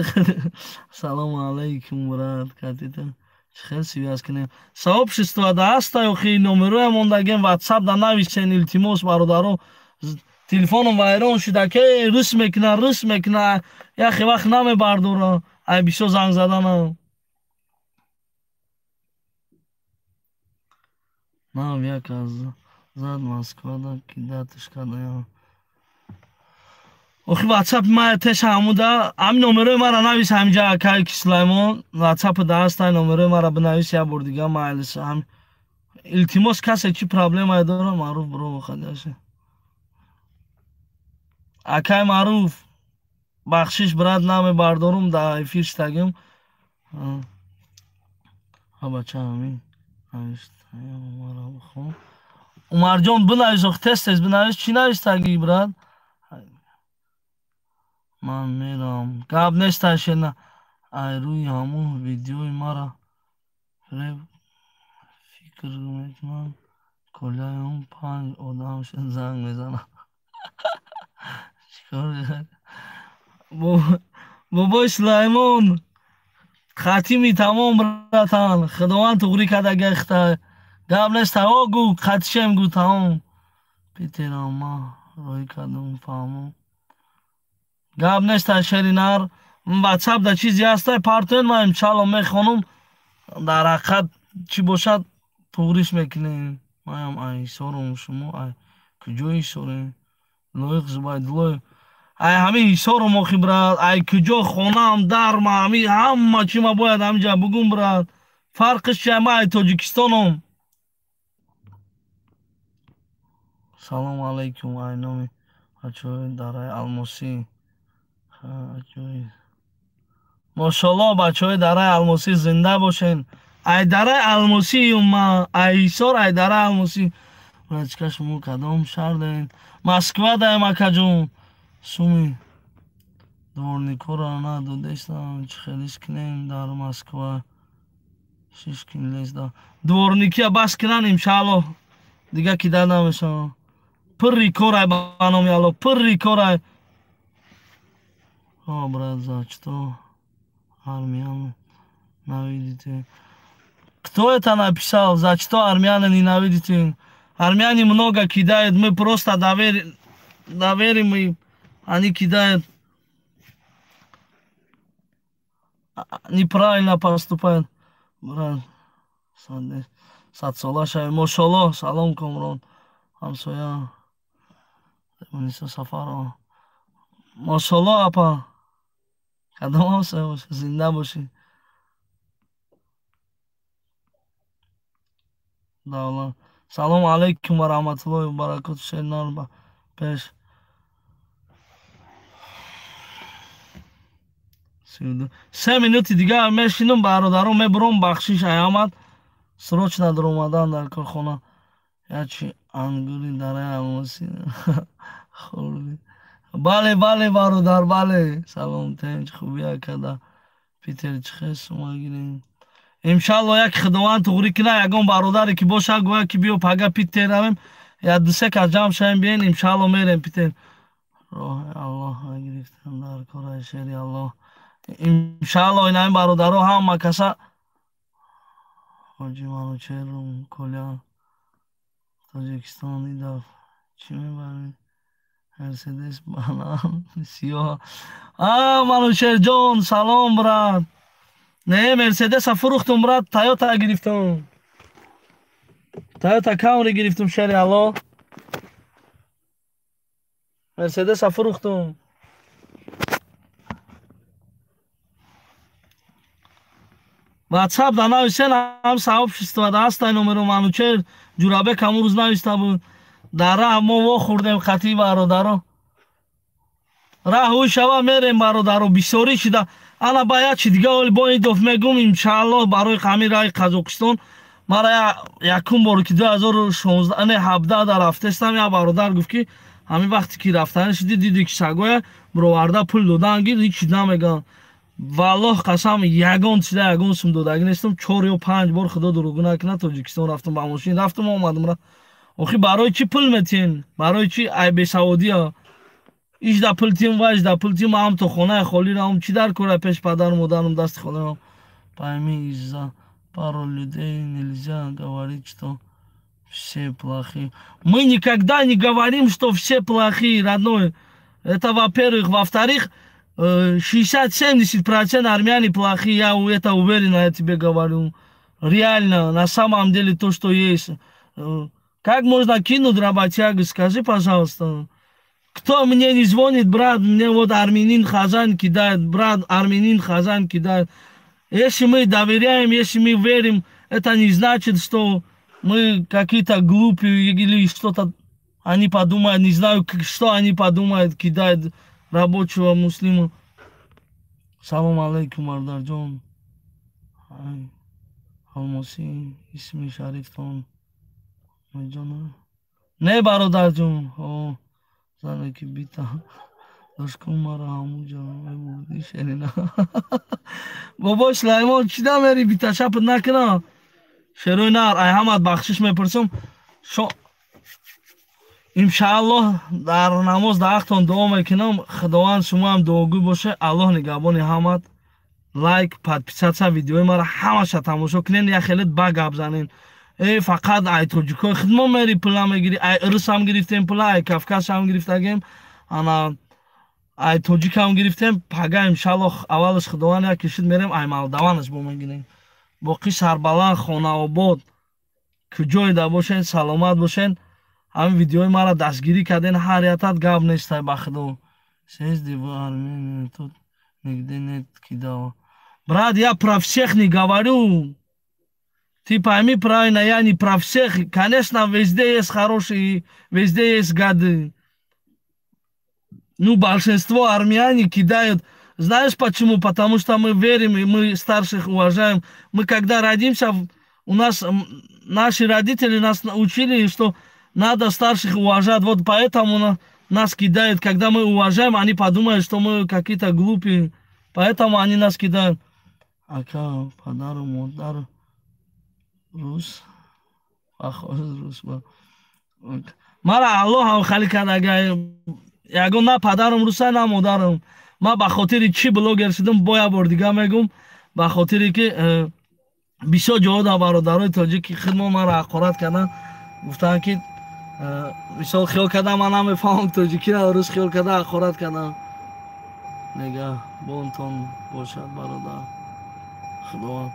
Салому алайкум, брат, катита. Чӣ хел связь кунем? Сообщество да ҳаста охи номероя мондагем, WhatsApp да нависен, илтимос, бародаро. Телефоном вайрон шуда, ки рус мекуна, рус мекуна, яхе вақт намебардора. Ай бисёр занг заданам. Нав як аз зад Москвада кидатиш кадаям. Охи WhatsApp ма теша ҳамуда, ҳамин номерои мара навис ҳаминҷа, акай Кислаймон, WhatsApp да ҳаста, номерои мара бинавис як бор дига, майлис ҳам. Илтимос, касе чӣ проблемае дора, Маъруф бро хадяше. Акай Маъруф, бахшиш, брат, намебардорум, да эфир штагим. Ҳа бача, ҳамин Умарҷон, бинавис, ох тез тез бинавис, чӣ навистагӣ, брат? Ман мерам. Гап нест, шена. Ай рӯи ҳамун видеои мара фиреб фикр мекунам, коляи он панҷ одам шуд занг мезанад. Чикор? Бобои Сулаймон, хатими тамом, братан. Худованд туғрӣ карда гахта. Гап нест, о гу, хатишем гу тамом. Питерам ма роҳӣ кардум, фаҳмом. Гап нест, шери нар. WhatsApp да чизе ҳаста, партоен, ман иншалло мехонум. Дар ҳақиқат чӣ бошад, туғриш мекунем. Маям ай ҳисорум, шумо ай куҷо ҳисорем? Лоиқ Зубайдуллоев. Ай ҳамин ҳисорум охи, брат, ай куҷо хонаам, дарма, ҳамин ҳама чӣ ма бояд ҳаминҷа бугум, брат. Фарқиш чи, ма ай Тоҷикистонум. Салому алайкум, ай номи бачаҳои дараи Алмосӣ. Мошалло, бачаҳои дараи Алмосӣ зинда бошен. Ай дараи Алмосӣ ма, ай ҳисор, ай дараи Алмосӣ. Братчика, шумо кадом шаҳр даен? Москва даем, акаҷон. Суми дворникҳоро надодестам, чӣ хелиш кунем дар Москва? Шишкин лес да. Дворникия бас кунан, иншаалло. Дига кида намешавам. Пурри корай, ба номи Алло, пурри корай. О, брат, за что армян ненавидите? Кто это написал? За что армяне ненавидите? Армяне много кидают, мы просто доверим им. Они кидают. Неправильно поступают. Брат, садсола шавем. Мошалло, салом, Комрон. Ҳамсоя. Муниса Сафарова. Мошалло, апа. Кадом ҳамсоя боша? Зинда бошӣ. Давлат. Салому алайкум ва раҳматуллоҳи ва баракоту, шернар ба пеш. 3 минути дигар мешинам, бародаро, мебурам, бахшиш аямад. Срочно даромадан дар корхона. Ячи ангури дараи Алмосӣ хӯрдӣ. Бале, бале, бародар, бале. Салом, тенч, хубӣ, акада. Питер чӣ хел сума гирем? Иншалло, як Худованд туғрӣ кунад, ягон бародаре ки бошад, гӯяд ки биё пага Питер равем, як дусе кас ҷамъ шавем, биен, иншалло мерем Питер. Роҳи Аллоҳ гирифтан дар кораи шери Аллоҳ. Иншалло, инаи бародаро ҳама каса. Ҳоҷи Манучерум, Коля, Тоҷикистон идаф чӣ мебарӣ? Мерседес банан сиёҳ. А, Манучерҷон, салом, брат. Не, Мерседеса фурӯхтум, брат, Тойота гирифтум. Тойота Камри гирифтум, шери Аллоҳ. Мерседеса фурӯхтум. WhatsApp да нависен, ҳам сообщество да ҳастай номеро, Манучер Ҷурабек ҳамун рӯз нависта буд. Дар раҳ мо вохӯрдем қатъи бародаро. Раҳ ӯ шава мерем, бародаро, бисёрӣ шида. Ана ба як чи дига оли бо ин доф мегум, иншааллоҳ барои ҳамин раи Қазоқистон мара якум бор ки 2016 не 17 дар рафтестам, як бародар гуфт ки ҳамин вақте ки рафтанӣ шудӣ, диди ки сагоя бироварда пул додан гир, ҳеч чиз намегӯянд. Валлоҳ қасам, ягон чиза ягон сум додагӣ нестам. 4 ё 5 бор, худо дурӯғ накунад, Тоҷикистон рафтам, ба мошин рафтам, омадам. Охи барои чӣ пул метиҳен? Барои чӣ? Ай бесаводия. Ижда пул тиҳем ва ижда пул тиҳем, ҳам то хонаи холӣ равам. Чӣ дар кора пеш падару модарам дасти холӣ? Пойми, из-за пару людей нельзя говорить, что все плохие. Мы никогда не говорим, что все плохие, родной. Это во-первых. Во-вторых, 60-70% армяне плохие, я это уверенно я тебе говорю. Реально, на самом деле то, что есть. Как можно кинуть работягу, скажи, пожалуйста. Кто мне не звонит, брат, мне вот армянин хазан кидает, брат, армянин хазан кидает. Если мы доверяем, если мы верим, это не значит, что мы какие-то глупые или что-то они подумают, не знаю, что они подумают, кидают рабочего муслима. Салом алейкум, бародарҷон. Алмоси, исми шарифтон. Не, бародарҷон. Зане ки бита дошкун мара ҳамуҷа мебурди шерина. Бобо Сулаймон, чӣ да мери бита шапт накунам? Шерои нар, ай ҳамат бахшиш мепурсам. Иншааллоҳ дар намоз дар ҳақтон дуо мекунам. Худованд шумоам дуогӯй боше. Аллоҳ нигаҳбони ҳамат. Лайк, подписаться, видеои мара ҳамаша тамошо кунен, як хеле ба гап занен. Э, фақат ай тоҷикои худмо мери пула мегири, ай русам гирифтем пула, ай кавказам гирифтагем, ана ай тоҷикам гирифтем. Пага иншааллоҳ аввалаш худованд як кишид мерем, ай молдаванаш бо мегирем. Боқӣ сарбаланд, хонаобод, куҷое да бошен, саломат бошен. Ҳамин видеои мара дастгирӣ карден, ҳар ятат гап нестай ба худо. Съезди в Армению, тут нигде нет кидала. Брат, я про всех не говорю. Ты пойми правильно, я не про всех. Конечно, везде есть хорошие, везде есть гады. Ну, большинство армяне кидают. Знаешь почему? Потому что мы верим и мы старших уважаем. Мы когда родимся, у нас наши родители нас учили, что надо старших уважать. Вот поэтому нас кидают. Когда мы уважаем, они подумают, что мы какие-то глупые. Поэтому они нас кидают. Ака, падару, модар, рус, похож рус. Мара Аллоҳ ҳам хали кардага. Ягон на падарам руса, на модарам. Ма ба хотири чӣ блогер шудам, бо як бор дига мегум, ба хотире ки бисёр ҷоҳо дар бародарои тоҷики худмо маро ҳақорат карданд, гуфтанд ки мисол хиёл кардам ман намефаҳмам тоҷикиро, рус хиёл карда ҳақорат кардам. Нигаҳбонтон бошад, бародар. Худованд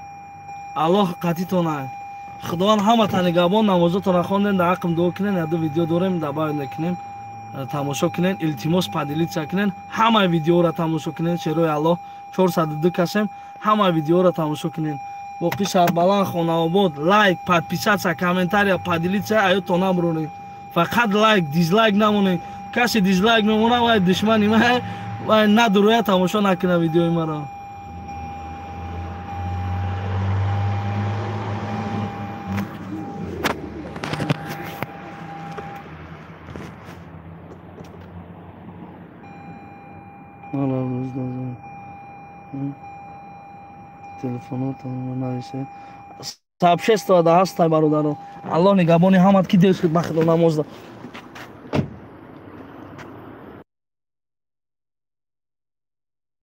Аллоҳ қатитон ай. Худованд ҳаматон нигаҳбон. Намозотонро хондем, дар ҳаққам дуо кунен. Яду видео дорем, добавить мекунем, тамошо кунен. Илтимос, поделиться кунен, ҳамаи видеоро тамошо кунен. Шерои Аллоҳ, 402 касем, ҳамаи видеоро тамошо кунен. Боқӣ сарбаланд, хонаобод. Лайк, подписаться, комментария, поделиться аётон набуроред. Фақат лайк, дизлайк намонед. Касе дизлайк мемонад, вай душмани ман, вай надуроя тамошо накуна видеои маро. Телефонотон нависе, сообщество да ҳастай, бародаро. Аллоҳ нигаҳбони ҳамат. Ки дер шуд, ба худо намозда.